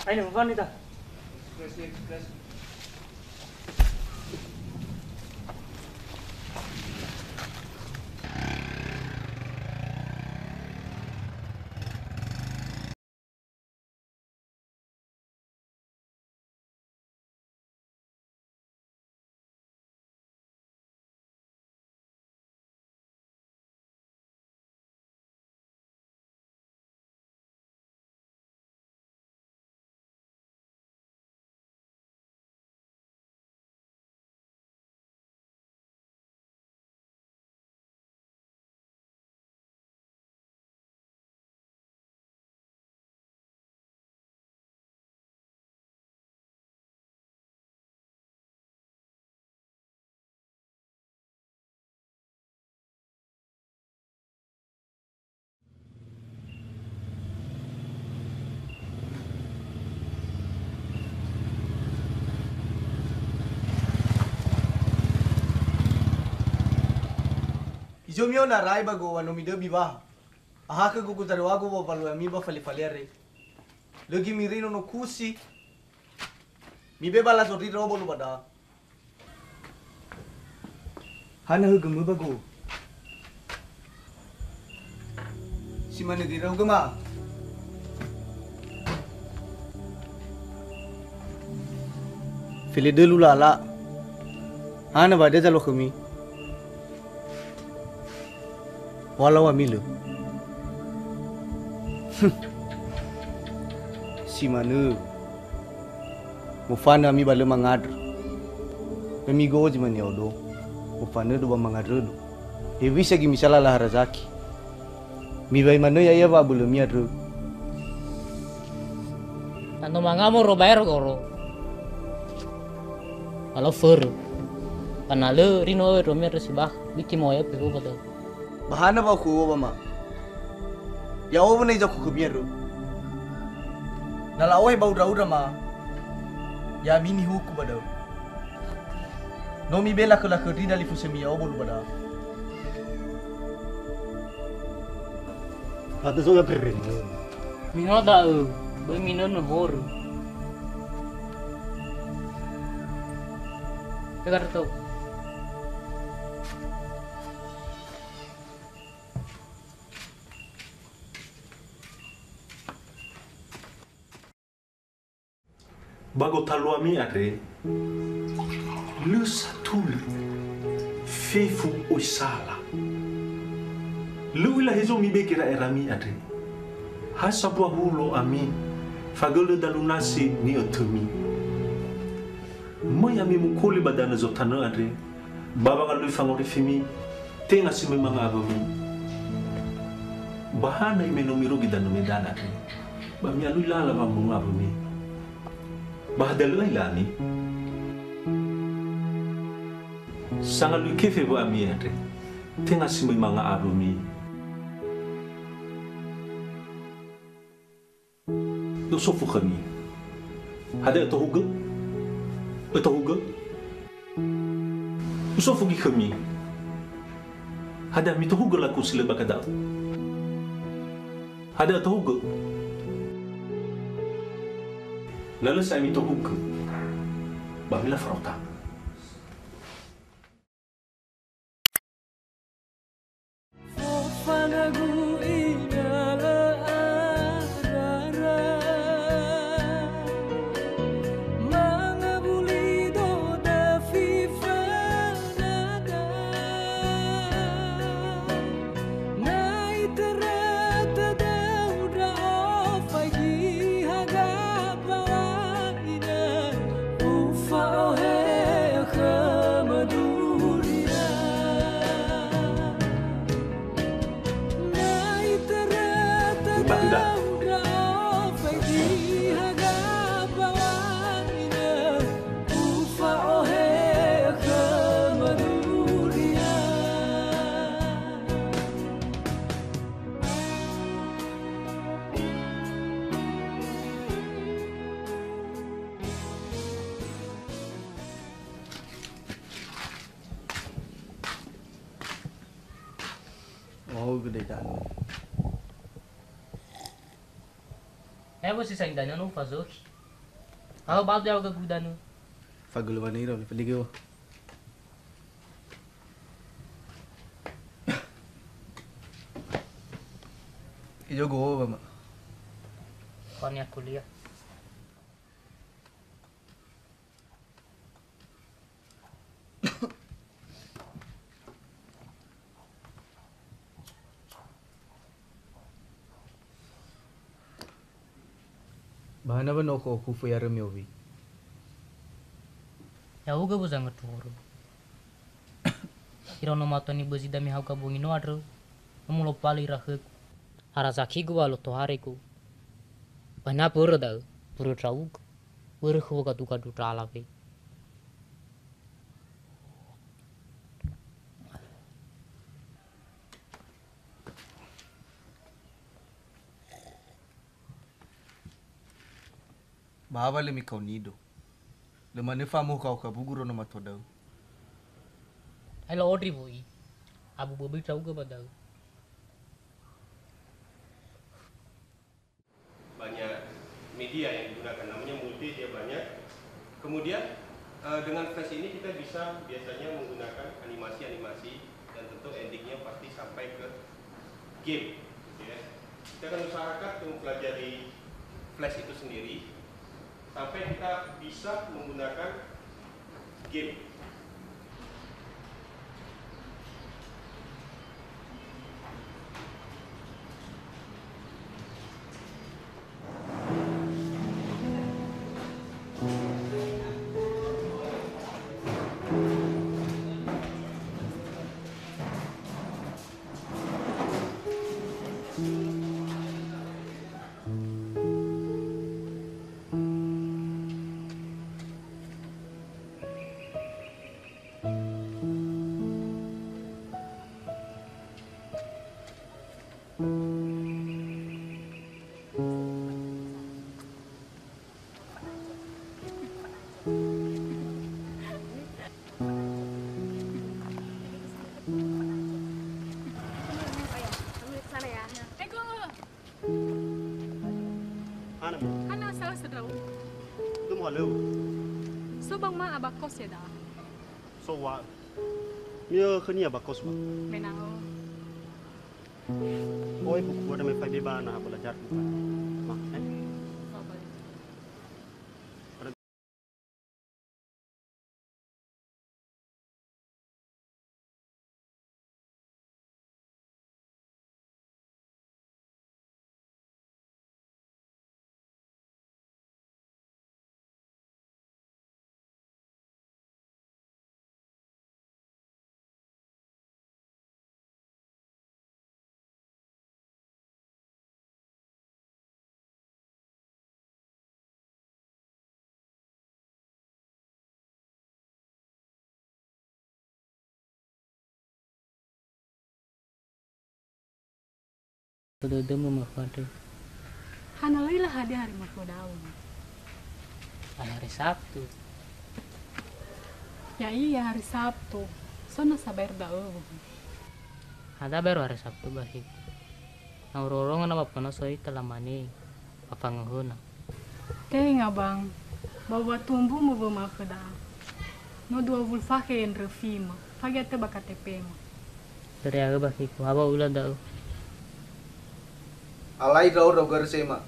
Aine, mafani ta. Dömi ona rai ba go wa no midöbi wa. Ahakhö go go zarewago wa walu ami ba fale-fale are. Lö gi mirai nono kusi. Mibe ba lazo ri robo lu bada. Hana hö gömö ba go. Si manö göi raugö ma. Fele dölu lala. Hana ba deza lo khömi. Walau ami lö. Si manö. Mofanö ami ba lö mangandrö. Lö migozi mani odo. Mofanödo ba mangandrödo. Hewisa gi misala la Harazaki. Mibai manö ya'ia wa'abölömi andrö. Na no manga moro baero goro. Alo förö. Ba na lö rino öwe ndromi andrö si bakha. Biki mo'oya pego ba da'ö. Ba hana wa okhuo ba ma. Ya'owo na izaku khömi andrö. Na la'ohe ba ura-ura ma. Ya'ami nihuku ba da'ö. No mibe lakhö-lakhö ndri na lifusömi ya'o bolu ba da'ö. Hatta soga keren. Mino da'ö, böi minönö horö. Tegar tau. Ba gotaluami andre, lö satulö fefu oi sala. Lö u'ila hezo mibe gera'erami andre. Ha sambua hulo ami, fagölö dalu nasi ni'ötömi. Möi ami mukuli ba danö zotanö andre, ba wangalui fangorifimi, tenga si möi manga awömi. Ba hana ime no mirugi danö Medan andre, ba mi'alui lala wamunu awömi. Ba hadia lö aila ami? Sangalui kefe wö'ami andre, tenga si möi manga awömi. Usofu khömi. Hadia ötohugö? Ötohugö? Usofu göi khömi. Hadia mitohugö laku si lö bakha da'ö? Hadia ötohugö? Na lö sa'ae mitohugö, ba mila farao tanö. Fofanagu ina lö arara, mangawuli doda fifanada. Na itörö tödöu ndra'o faigi haga bawa ina, ufa'ohe khömö duria. Na itörö tödöu ndra'o faigi haga bawa ina, ufa'ohe khömö duria. Oh, gede kan. Eh, bos sisa indahnya no fazoki. Aho batu ya ke gudanu. Fagulu mana iro, peligi wo. Ijo go ba ma. Konia kuliah. Ba hana wa no okhu-okhu fo yarö miowi. Ya'ugö bu zangeturu. Iraono mato nibözi dami hauga bongi no andrö. Nomulopalö ira khögu. Ara zakigu wa lotoharegu. Ba na börö da'ö, börö ndra'ugö. Börö khö wogadu-gadu ndra alawe. Ba wa lö mikaonido. Lö manö fa'amohokha-hokha bugu iraono mato da'ö. Ai la'ondri wo'i. Abu böböi ndra'ugö ba da'ö. Banyak media yang digunakan, namanya multimedia banyak. Kemudian, eh, dengan Flash ini kita bisa biasanya menggunakan animasi-animasi dan tentu endingnya pasti sampai ke game, gitu ya. Kita akan usahakan untuk mempelajari Flash itu sendiri sampai kita bisa menggunakan game. Hana, Mi. Hana, sa'ö sö ndra'ugö. Lö mohalöŵö. So bang ma abakos ya'ia. So wa. Mi'ö khönia abakos ma. Mena'ö. Oi, buku ada me fai beba na belajar. Ma, eh? Oh, boleh. Dödömö mafandrö. Hana lö öila hadia hari makhöda'ö? Hari Sabtu. Ya'ia hari Sabtu. So nasa bayar da'ö. Hadia bayar hari Sabtu, ba khögu. Na oro-oronga na ba penoso ita lamane, ba fangöhöna. Tenga, Bang. Ba watumbu möwöma khöda. No dua wulu fakhe ndröfimö. Fage atö ba K T P-mö. Tere aö ba khögu, ha ba u'ila da'ö. Alai ndra'o ndra'ugö Arsema.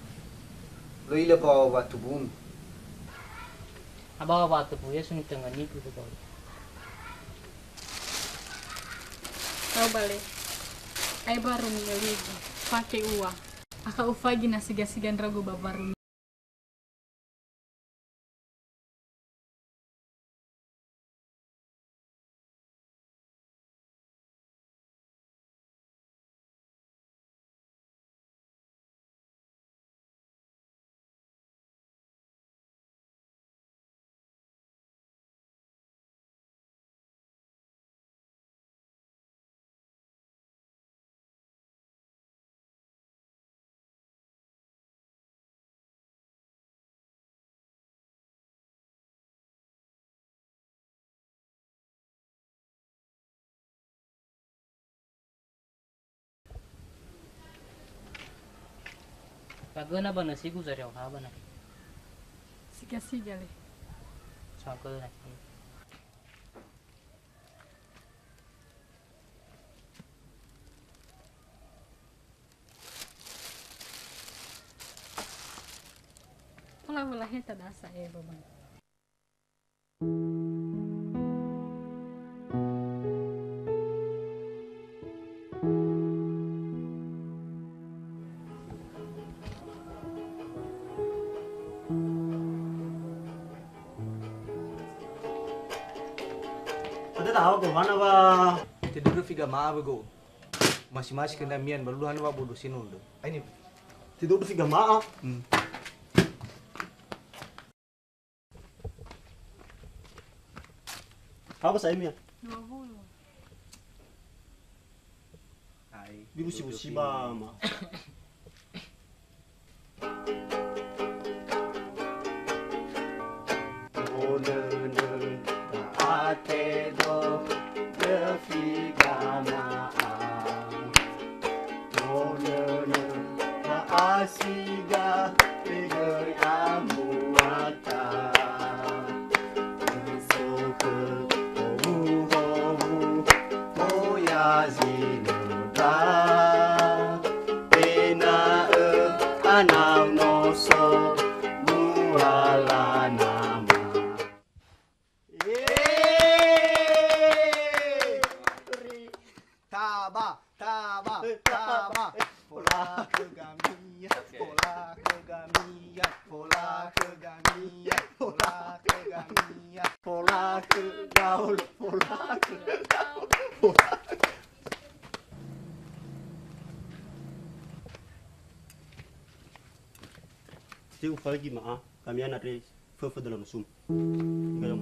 Lö öila ba watumbumö. Ha ba watumbumö ya suni tengah niku tu kau. Tau bale. Ai baru mi'öligu. Fake ua. Akha ufaigi na siga-siga ndra'ugö ba baru. Fagöna ba nösigu zariau ha ba na. Siga-siga le. Fagöna. Tola wala heta dasa e, Baba. Tadi tahu ke mana, Bang? Tidur figa ma'a bego. Masi-masi kendamian, balu hana wa bodo sinundu. Aini. Tidur figa ma'a. Hmm. Apa saya, Mia? Dua puluh. Ai, dibusi-busi ba ma. Gaul polak. Polak. Te ufaigi ma'a, kamian andre föfö dalam sum. Gaul.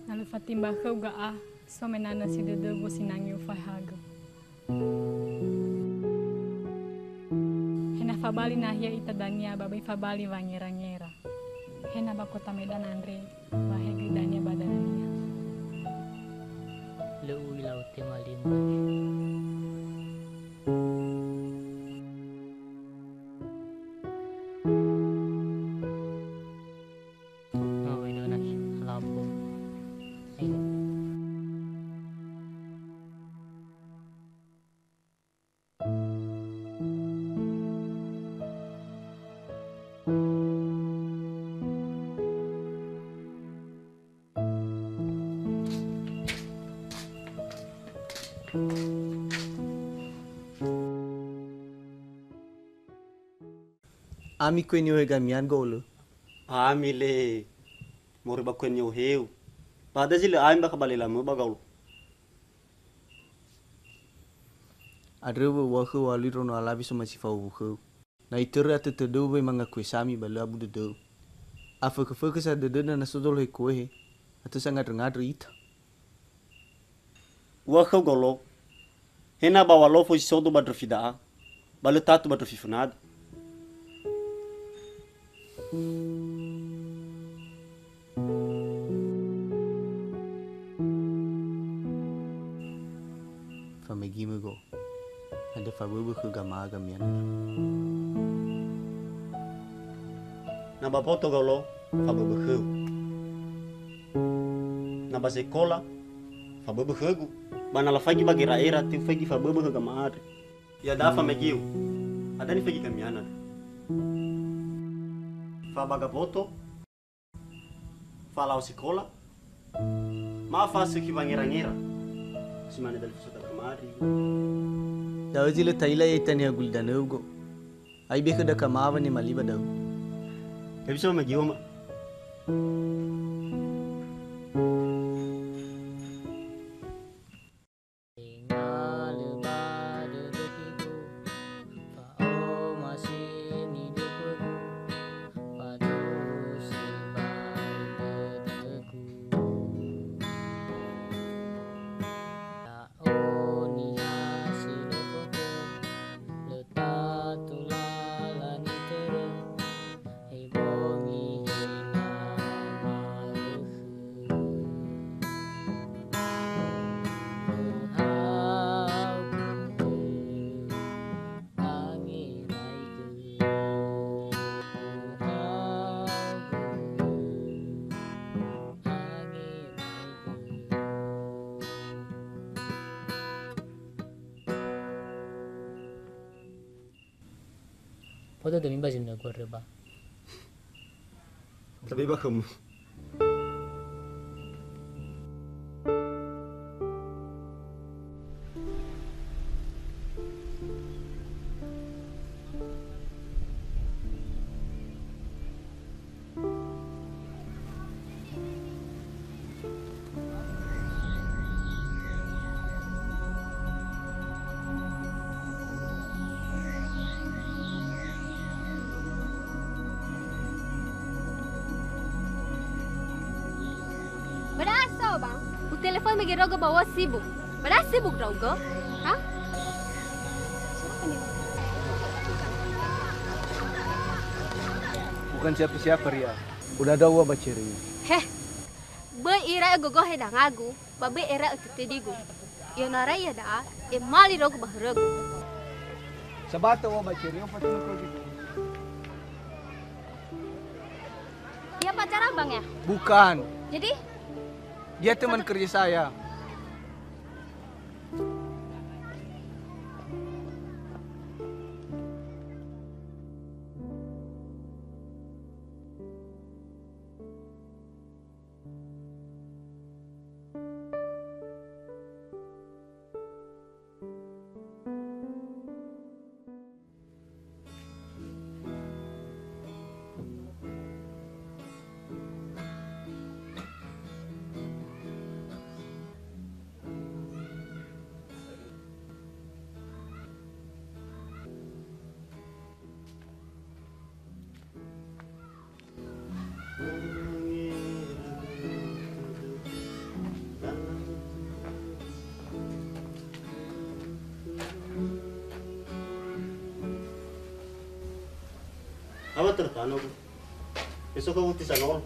Na lö fatimba khöu ga'a, so menana si dödögu sinangio fahagö. He na fabali nahia ita dania ba böi fabali wangera-ngera. He na ba kota Medan andre, ba he göi dania ba danania. Lö u'ila utema li mane. Oh, wait, no, no, no. Ayo. Ami kue ni'ohe gamian, Golo? Ami le, moroi ba kue ni'oheu. Ba hadia zi lö ami bakha ba lelamö ba Golo? Andrö wö'u'akhö wa liro no alawe somasi fao wukhöu. Na itörö atötödöu wemanga kue sami ba lö abu dödöu. Afökhö-fökhö sa dödöda na so zolohe kuehe, atö sangandrö-ngandrö ita. Ua khöu Golo, he na ba walofo si sodo ba ndröfi da'a, ba lö tatu ba ndröfi fönada. Famegimö go. Andrö faböbö khö gama'a gamian. Na ba mboto Golo, faböbö khöu. Na ba sekola, faböbö khögu. Ba na lafaigi ba gera'era, te ufaigi faböbö khö gama'a andre. Iada'a famegiu, hadia nifaigi gamian andre? Fabaga mboto, falao sekola, ma fasökhi wangera-ngera. Si mane dalifusö da kamari. Da'ö zi lö ta'ila ya'ita niha gulidanöu go. Ai be khöda kama'a wanema li ba da'ö. Ebiso ma gioma. Tenga lö ba dödögu, fa'omasi nidöpögu, faduhu sibai dödögu. Ya'o niha si lö bögö, lö tatu lala nitörö. He bongi hela malökhö. Öhau gö, angeraigö. Öhau gö, angeraigö. Foto demi ba zinögu röba. Tapi ba khömu. Ba da'a so, Bang. Utelefon mege ndra'ugö ba ua sibuk. Ba da'a sibuk ndra'ugö? Ha? Siapa nih? Bukan siapa-siapa, Ria. Udah ada ua baca, Ria. Heh, böi ira'ö gogohe dangagu, ba böi era'ö tötödigu. Ionara ia da'a, emali ndra'ugö ba hörögu. Sabata ua baca, Ria, fatima kau gitu. Dia pacar abang ya? Bukan. Jadi? Dia teman kerja saya. Awa tertano tu. Besok kau uti sanol.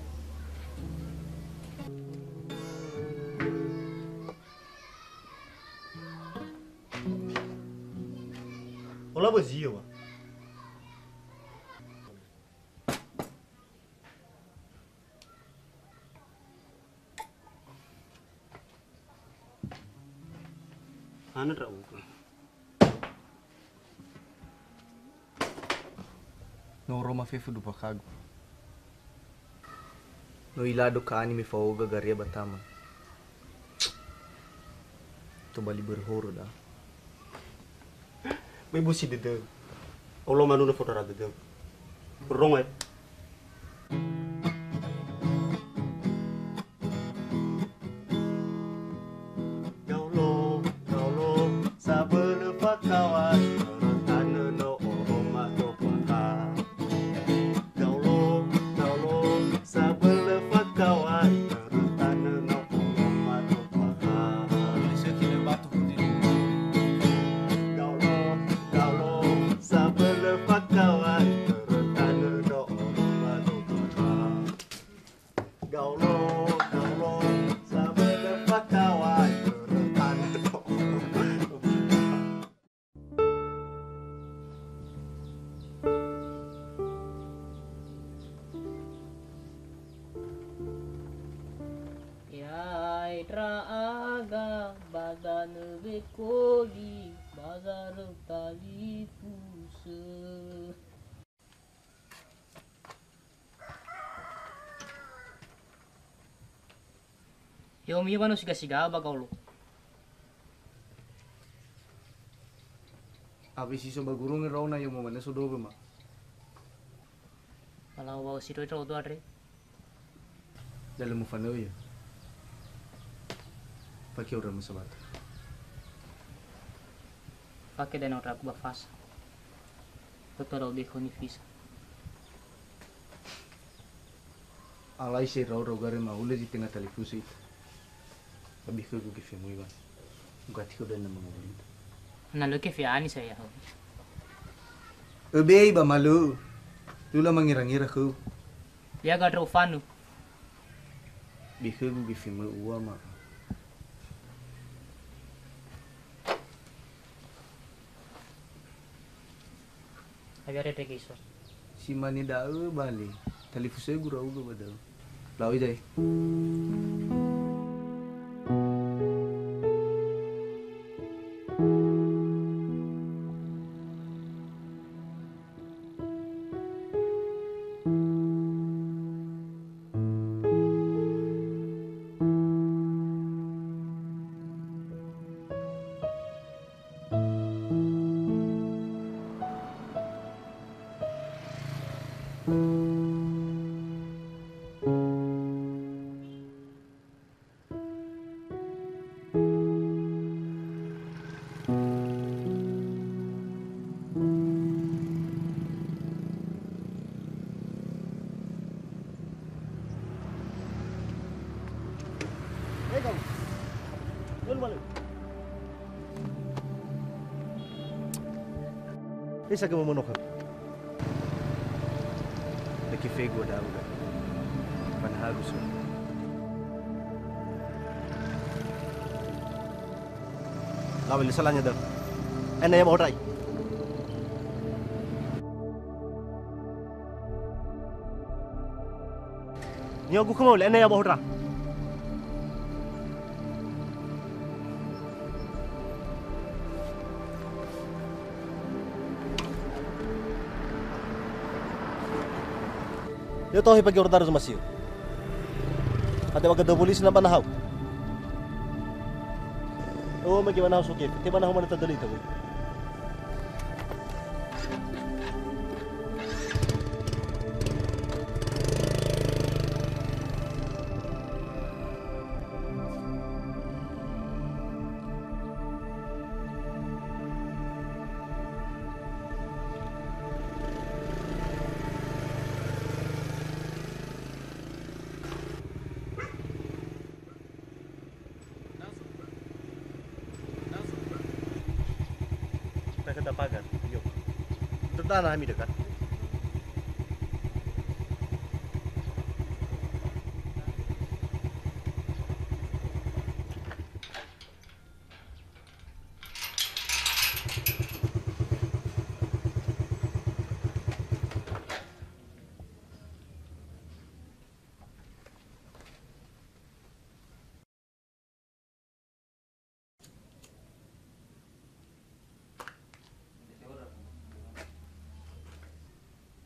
Ola ba zio, wa. Hana ndra'ugö. No oroma fefu dupa kagu. No ilado ka'ani me fa'oga garia ba tama. Tobali börö horö da. Mei busi dödö. Olo manuna fodara dödö. Rongo e. Gaulo, gaulo, sabölö fakawai, tanö no oroma topaka. Gaulo, gaulo, sabölö fakawai, tanö no oroma topaka. Gaulo, gaulo, sabölö fakawai, tanö no oroma topaka. Gaulo, gaulo, sabölö fakawai, tanö no oroma topaka. Ya'e ndra'aga ba danö wekoli, ba zaröu talifusö. Ya'omi ba no siga-siga ba Gaulo. Abi si so ba gurunge rauna ya mo mana so dobe ma. Malau wau si roi rau andre. Dalam mufanö ya. Pakai orang musabata. Pakai dan orang aku bafasa. Betul lebih konifisa. Alai se rau-rau gare ma'ule zi tenga talifusö ita. Abi khögu gefe möi, Wan. Ugati khöda na mangawuli ita. Na lö gefe ani saya. Öbei ba malö. Lula mangira-ngira khöu. Liaga ndra'o fanö. Bi khögu gefe möi ua ma. Abi are ndrege iso. Si mane da'ö bale, talifusögu ndra'ugö ba da'ö. Lau idae. Esa ke memenuh. Kefegu ada uda. Panahagu so. Lawe le salahnya dah. Ena ya mau rai. Niha gu khöma le ena ya mau ra. Ya'o tahu he pagi order sama sio. Ada waga double isi na ba nahau. Oh, magi ba nahau soke. Te ba nahau mana tadali tahu. Takhöda pagar, yo. Terdana hami dekat.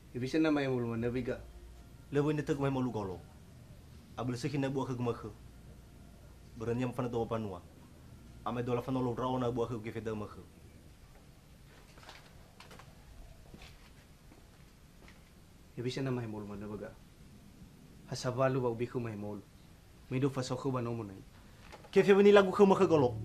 Hewisa na mahemolu manö wiga? Lö wöi nötögu mahemolu golo. Abölö sökhi na bua khögu makhö. Börönia mafanö dua banua. Ama edola fanolo ndra'o na bua khögu gefe da'ö makhö. Hewisa na mahemolu manö wiga? Ha sawalu wa ubikhu mahemolu. Mendou fasokhö ba nomo nai. Kefe wöni lagu khöma khö golo.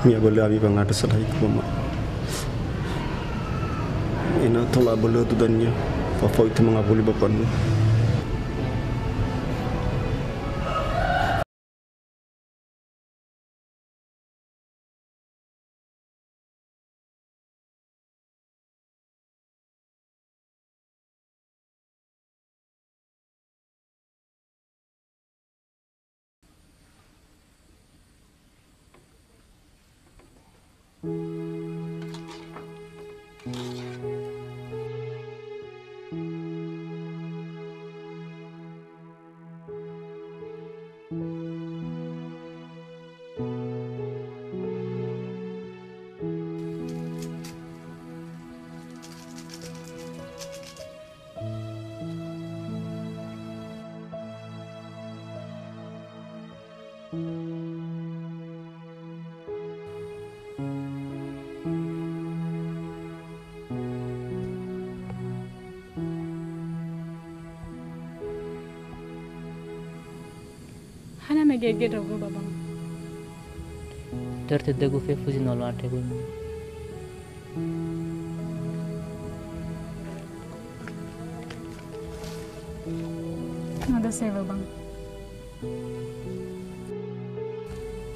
Mi'abölö ami wangandrö salaigu, Mama. Ena'ö tola abölödu dania, fafao ita mangawuli ba mbanua. Hana mege-ege ndra'ugö, Babang? Tödögu fefu zi no aloa andre, böi. No dösewö, Bang.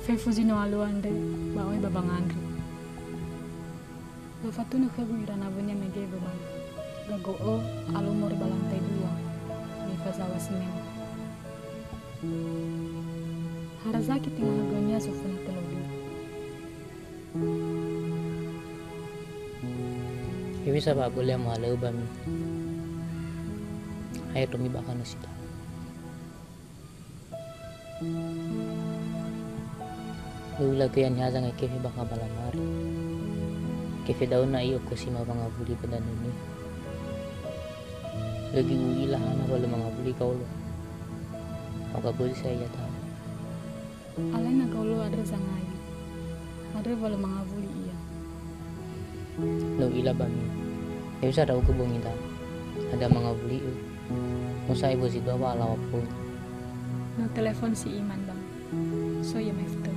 Fefu zi no alua andre, ba oi ba wangandrö. Lö fatunö khögu ira nawönia mege wömane. Gago'ö alö moroi ba lantai dua, me fazaŵa simene. Harazaki tenga hagönia zoföna tölu dua. Hewisa wa'abölö ya mohalöŵö ba mi. Hae ndra'omi ba hanö si tau. Lö u'ila göi ya niha zangai kefe bakha ba lamari. Kefe da'ö na'i ökösi ma wangawuli ba danö niha. Lö göi u'ila hana wa lö mangawuli gaulo. Ha'oga böli sa ia da'ö. Alai na gaulo andrö zangai. Andrö wa lö mangawuli ia. Lö u'ila ba mi. Hewisa ndra'ugö bongi da'ö. Hadia mangawuli'ö. No sa'ae wözi dua wa alaŵa pöli. No telefon si Iman, Bang. So ia mai fitö.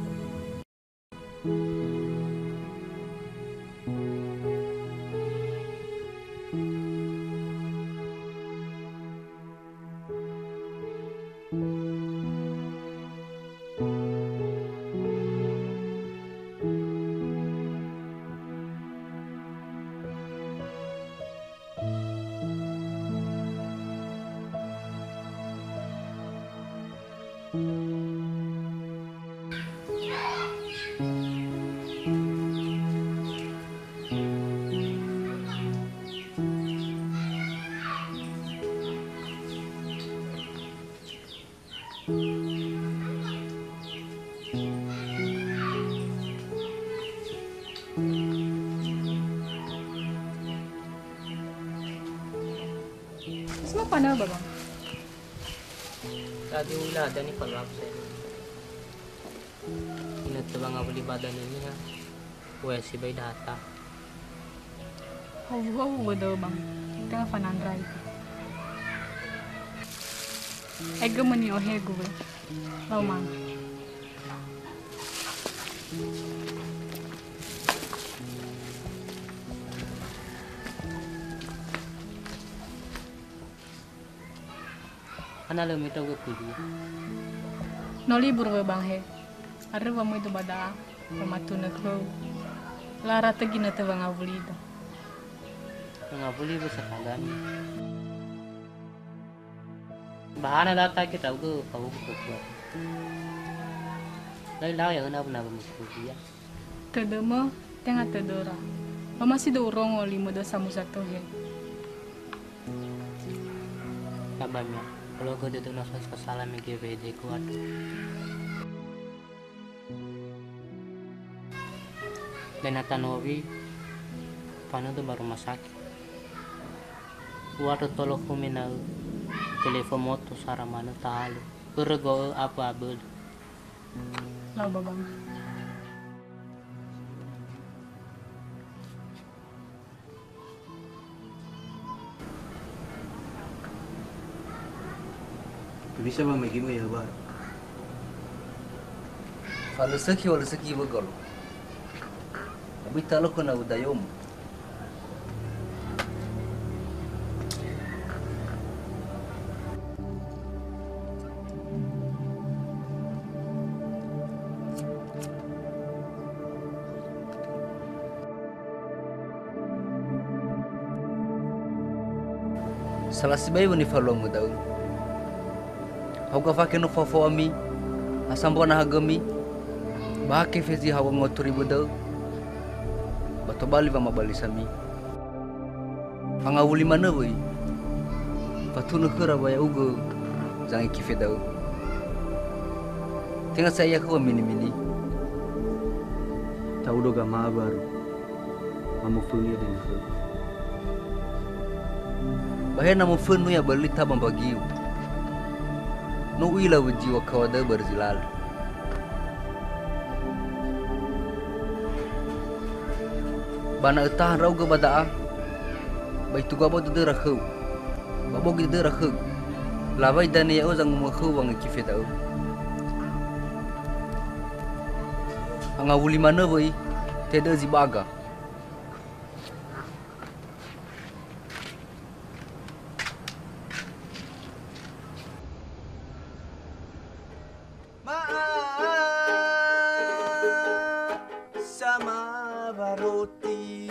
Isma pana, Babang? Tadi u'ila hadia nifaluaku sa'ae. Inötö wangawuli ba danö niha. Wea sibai dahata. Howuhowu wö dö'ö, Bang. Tenga fanandrai. Aigö möni'ö hegu wö. Lau manga. Hana lö möi ndra'ugö kuliah? No libur wö, Bang, he. Andrö wa möido ba da'a, wamatunö khöu. Lö ara tö ginötö wangawulido. Wangawuli wö sakali ami. Ba hana da'a tagi ndra'ugö fahowuhowu khö kuliah. Lö ilau ya'ö na wö na wö möi kuliah. Tödömö, tenga tödöra. Omasi dö'ö urongo li mödö samuza tö, he. Tabania, olo'ö dödö na so sasala mege wehedegu andrö. Lö na tanowi, fanödö ba rumah sakit. U'andrö tolo khömi ena'ö telefon moto sara manö tahalö. Börö go'ö abö-abölö. Lau, Babang. Bisa ba mege-Mu ya, Ba? Falösökhi, walösökhi iŵa'ö gaulo. U'ila loko na udayomu. Sala sibai wa nifaluamu da'ö. Hauga fakhe no fafoami, ha sambua nahagömi, ba ha kefe zi hauga ngotu ribu da'ö, ba tobali wamabalisami. Fangawuli manö wöi, fatunö khöra wa ya'ugö zangekefe da'ö. Tenga sa ia khöu mini-mini. Ta'udo gama'a baru. Mamoföni ede nahö. Ba he na mofönu ia bali taba mbagiu. No u'ila wö ziŵa kaŵa da'ö Barzilal. Ba na ötaha ndra'ugö ba da'a, ba ituga bau dödöra khöu, ba bogi dödöra khögu. Lawai dania ya'o zangumökhöu wangekefe da'ö. Angawuli manö wöi, te dö'ö zi baga. Ma'a samawa roti.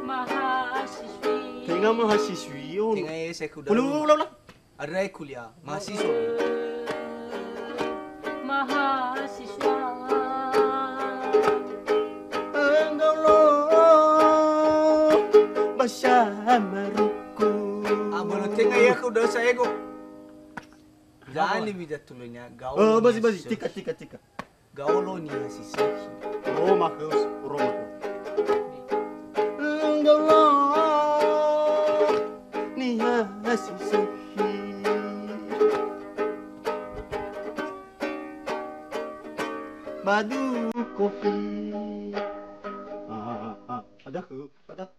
Mahasiswi. Tenga mahasiswi, oh. Tenga S K U. Ulang, ulang, ulang. Ada kuliah, mahasiswa. Mahasiswa. Enggau lo, basamaruku. Ah, bolo tenga ya ku dosa ego. Jani mida tulunya gaul. Oh, basi, basi, tika, tika, tika. Gaolo niha si sehi. Roma khöu, Roma khöu. Gaolo niha si sehi. Badu kofi. Ah, ah, ada khöu, ada.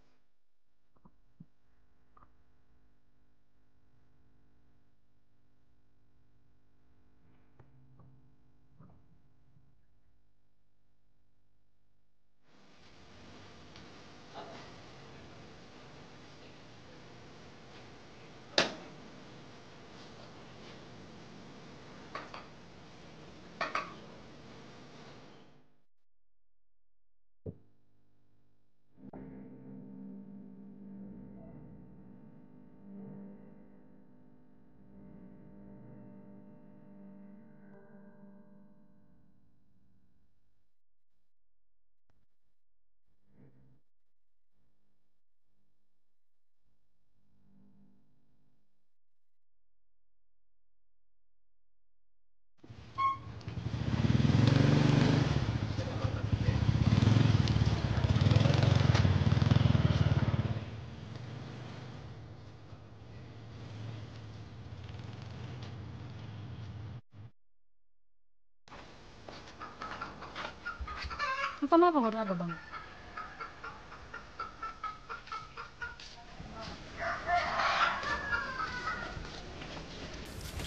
Apa ma pahora, Bang?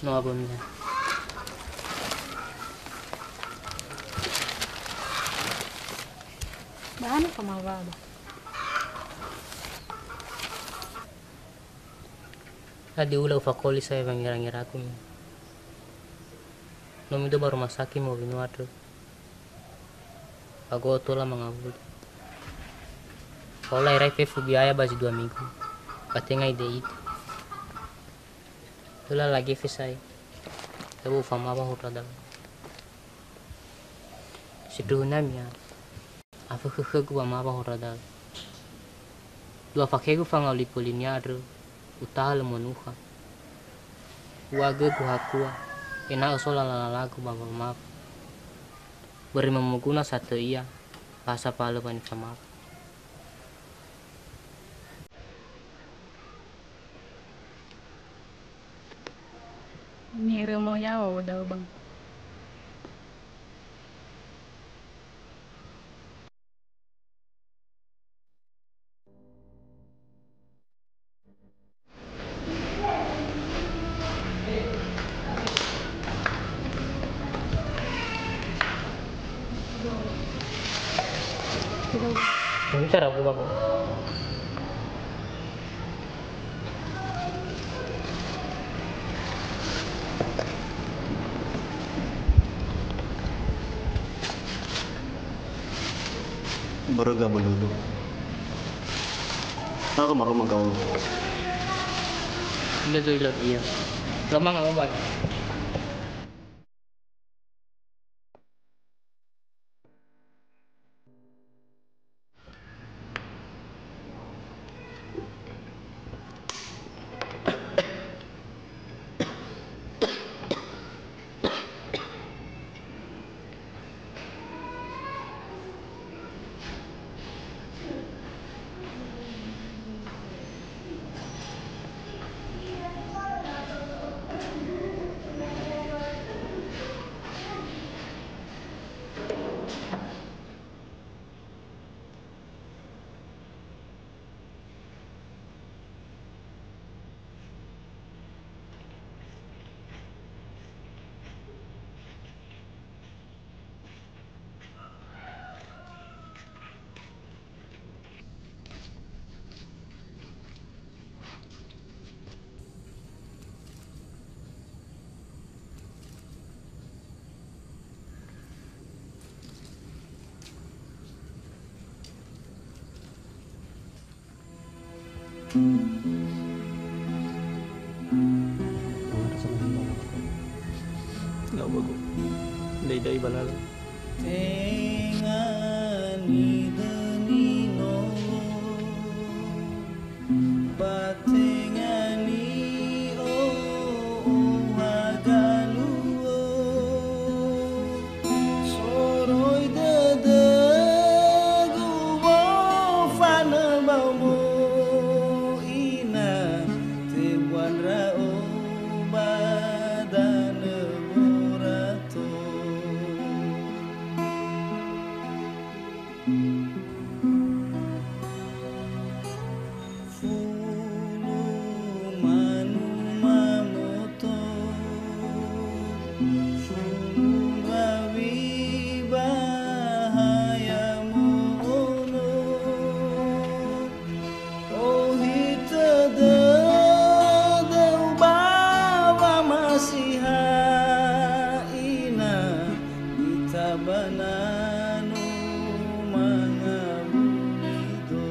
No, Abang, ya. Bahan apa ma, Bang? Tadi ula ufakoli saya wangira-ngiraku mi. No mido ba rumah sakit mau binu andrö. Ba go'o tola mangawuli. Fao laerai fefu biaya ba zi dua minggu. Ba tenga ide-ide. Tola lage fesai. Labo ufamawa hora da'ö. Sindruhuna mia. Afökhö khögu wamawa hora da'ö. Dua fakhegu fangauli pölinia andrö, utaha lö monukha. U'agögu hakua, ena'ö so lala-lalagu ba wamawa. Börö me moguna satö ia, ba ha sapalö wa nifamawa. Nirömö yaŵa da'ö, Bang. Ini cara aku, Bang. Börö ga bölulu. Aroma-roma gaulu. Ina zoi laut ia. Lama ngawawai. Nggak bagus. Dai-dai balala. Tenga nidöni nowo, ba tenga ni'o'oha galuo. Soroi dödögu wofanö baomo, ina, tebua ndra'o ba danö borato. Fulu manu mamoto, fulu mbawi bahaya mo'ono. Ohitö dödöu ba wamasiha, ina, ita ba nanu mangawuli do.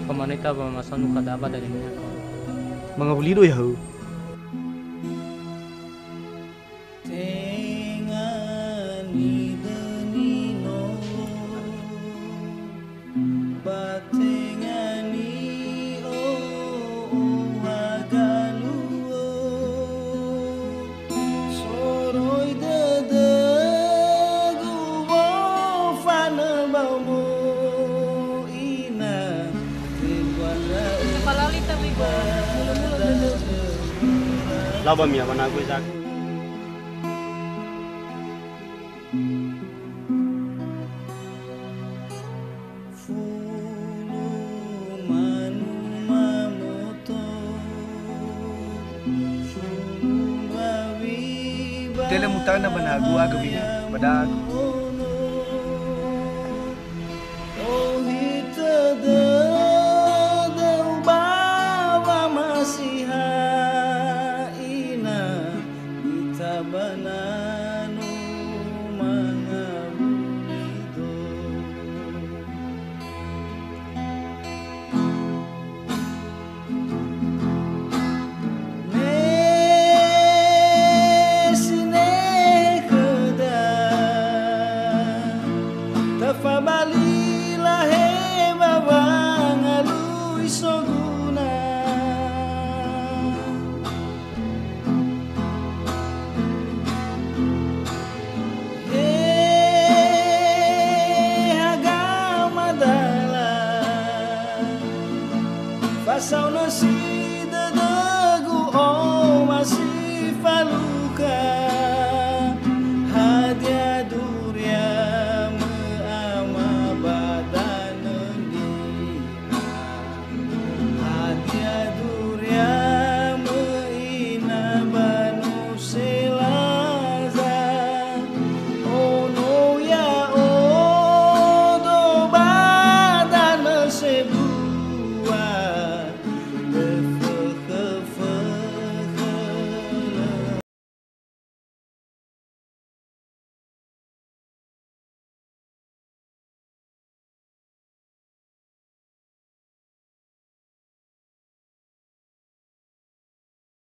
Pamaneta ba masanu kadaba dari minyak. Mangawuli do ya'o. Tenga nidöni nowo, ba tenga ni'o'oha galuo. Soroi dödögu wofanö baomo, ina, tebua ndra'o. Palali tapi gua mulu-mulu dödö. Laba mia ba nagu Izak. Fulu manu mamoto, fulu Lö mutanö ba nahagu, aga wingi ba da'agu. Ohitö dödöu ba wamasiha ina, ita ba nanu mangawuli do. Me sinehe khöda, tafabali lahewa wangalui soguna. He haga madala, fasao nösi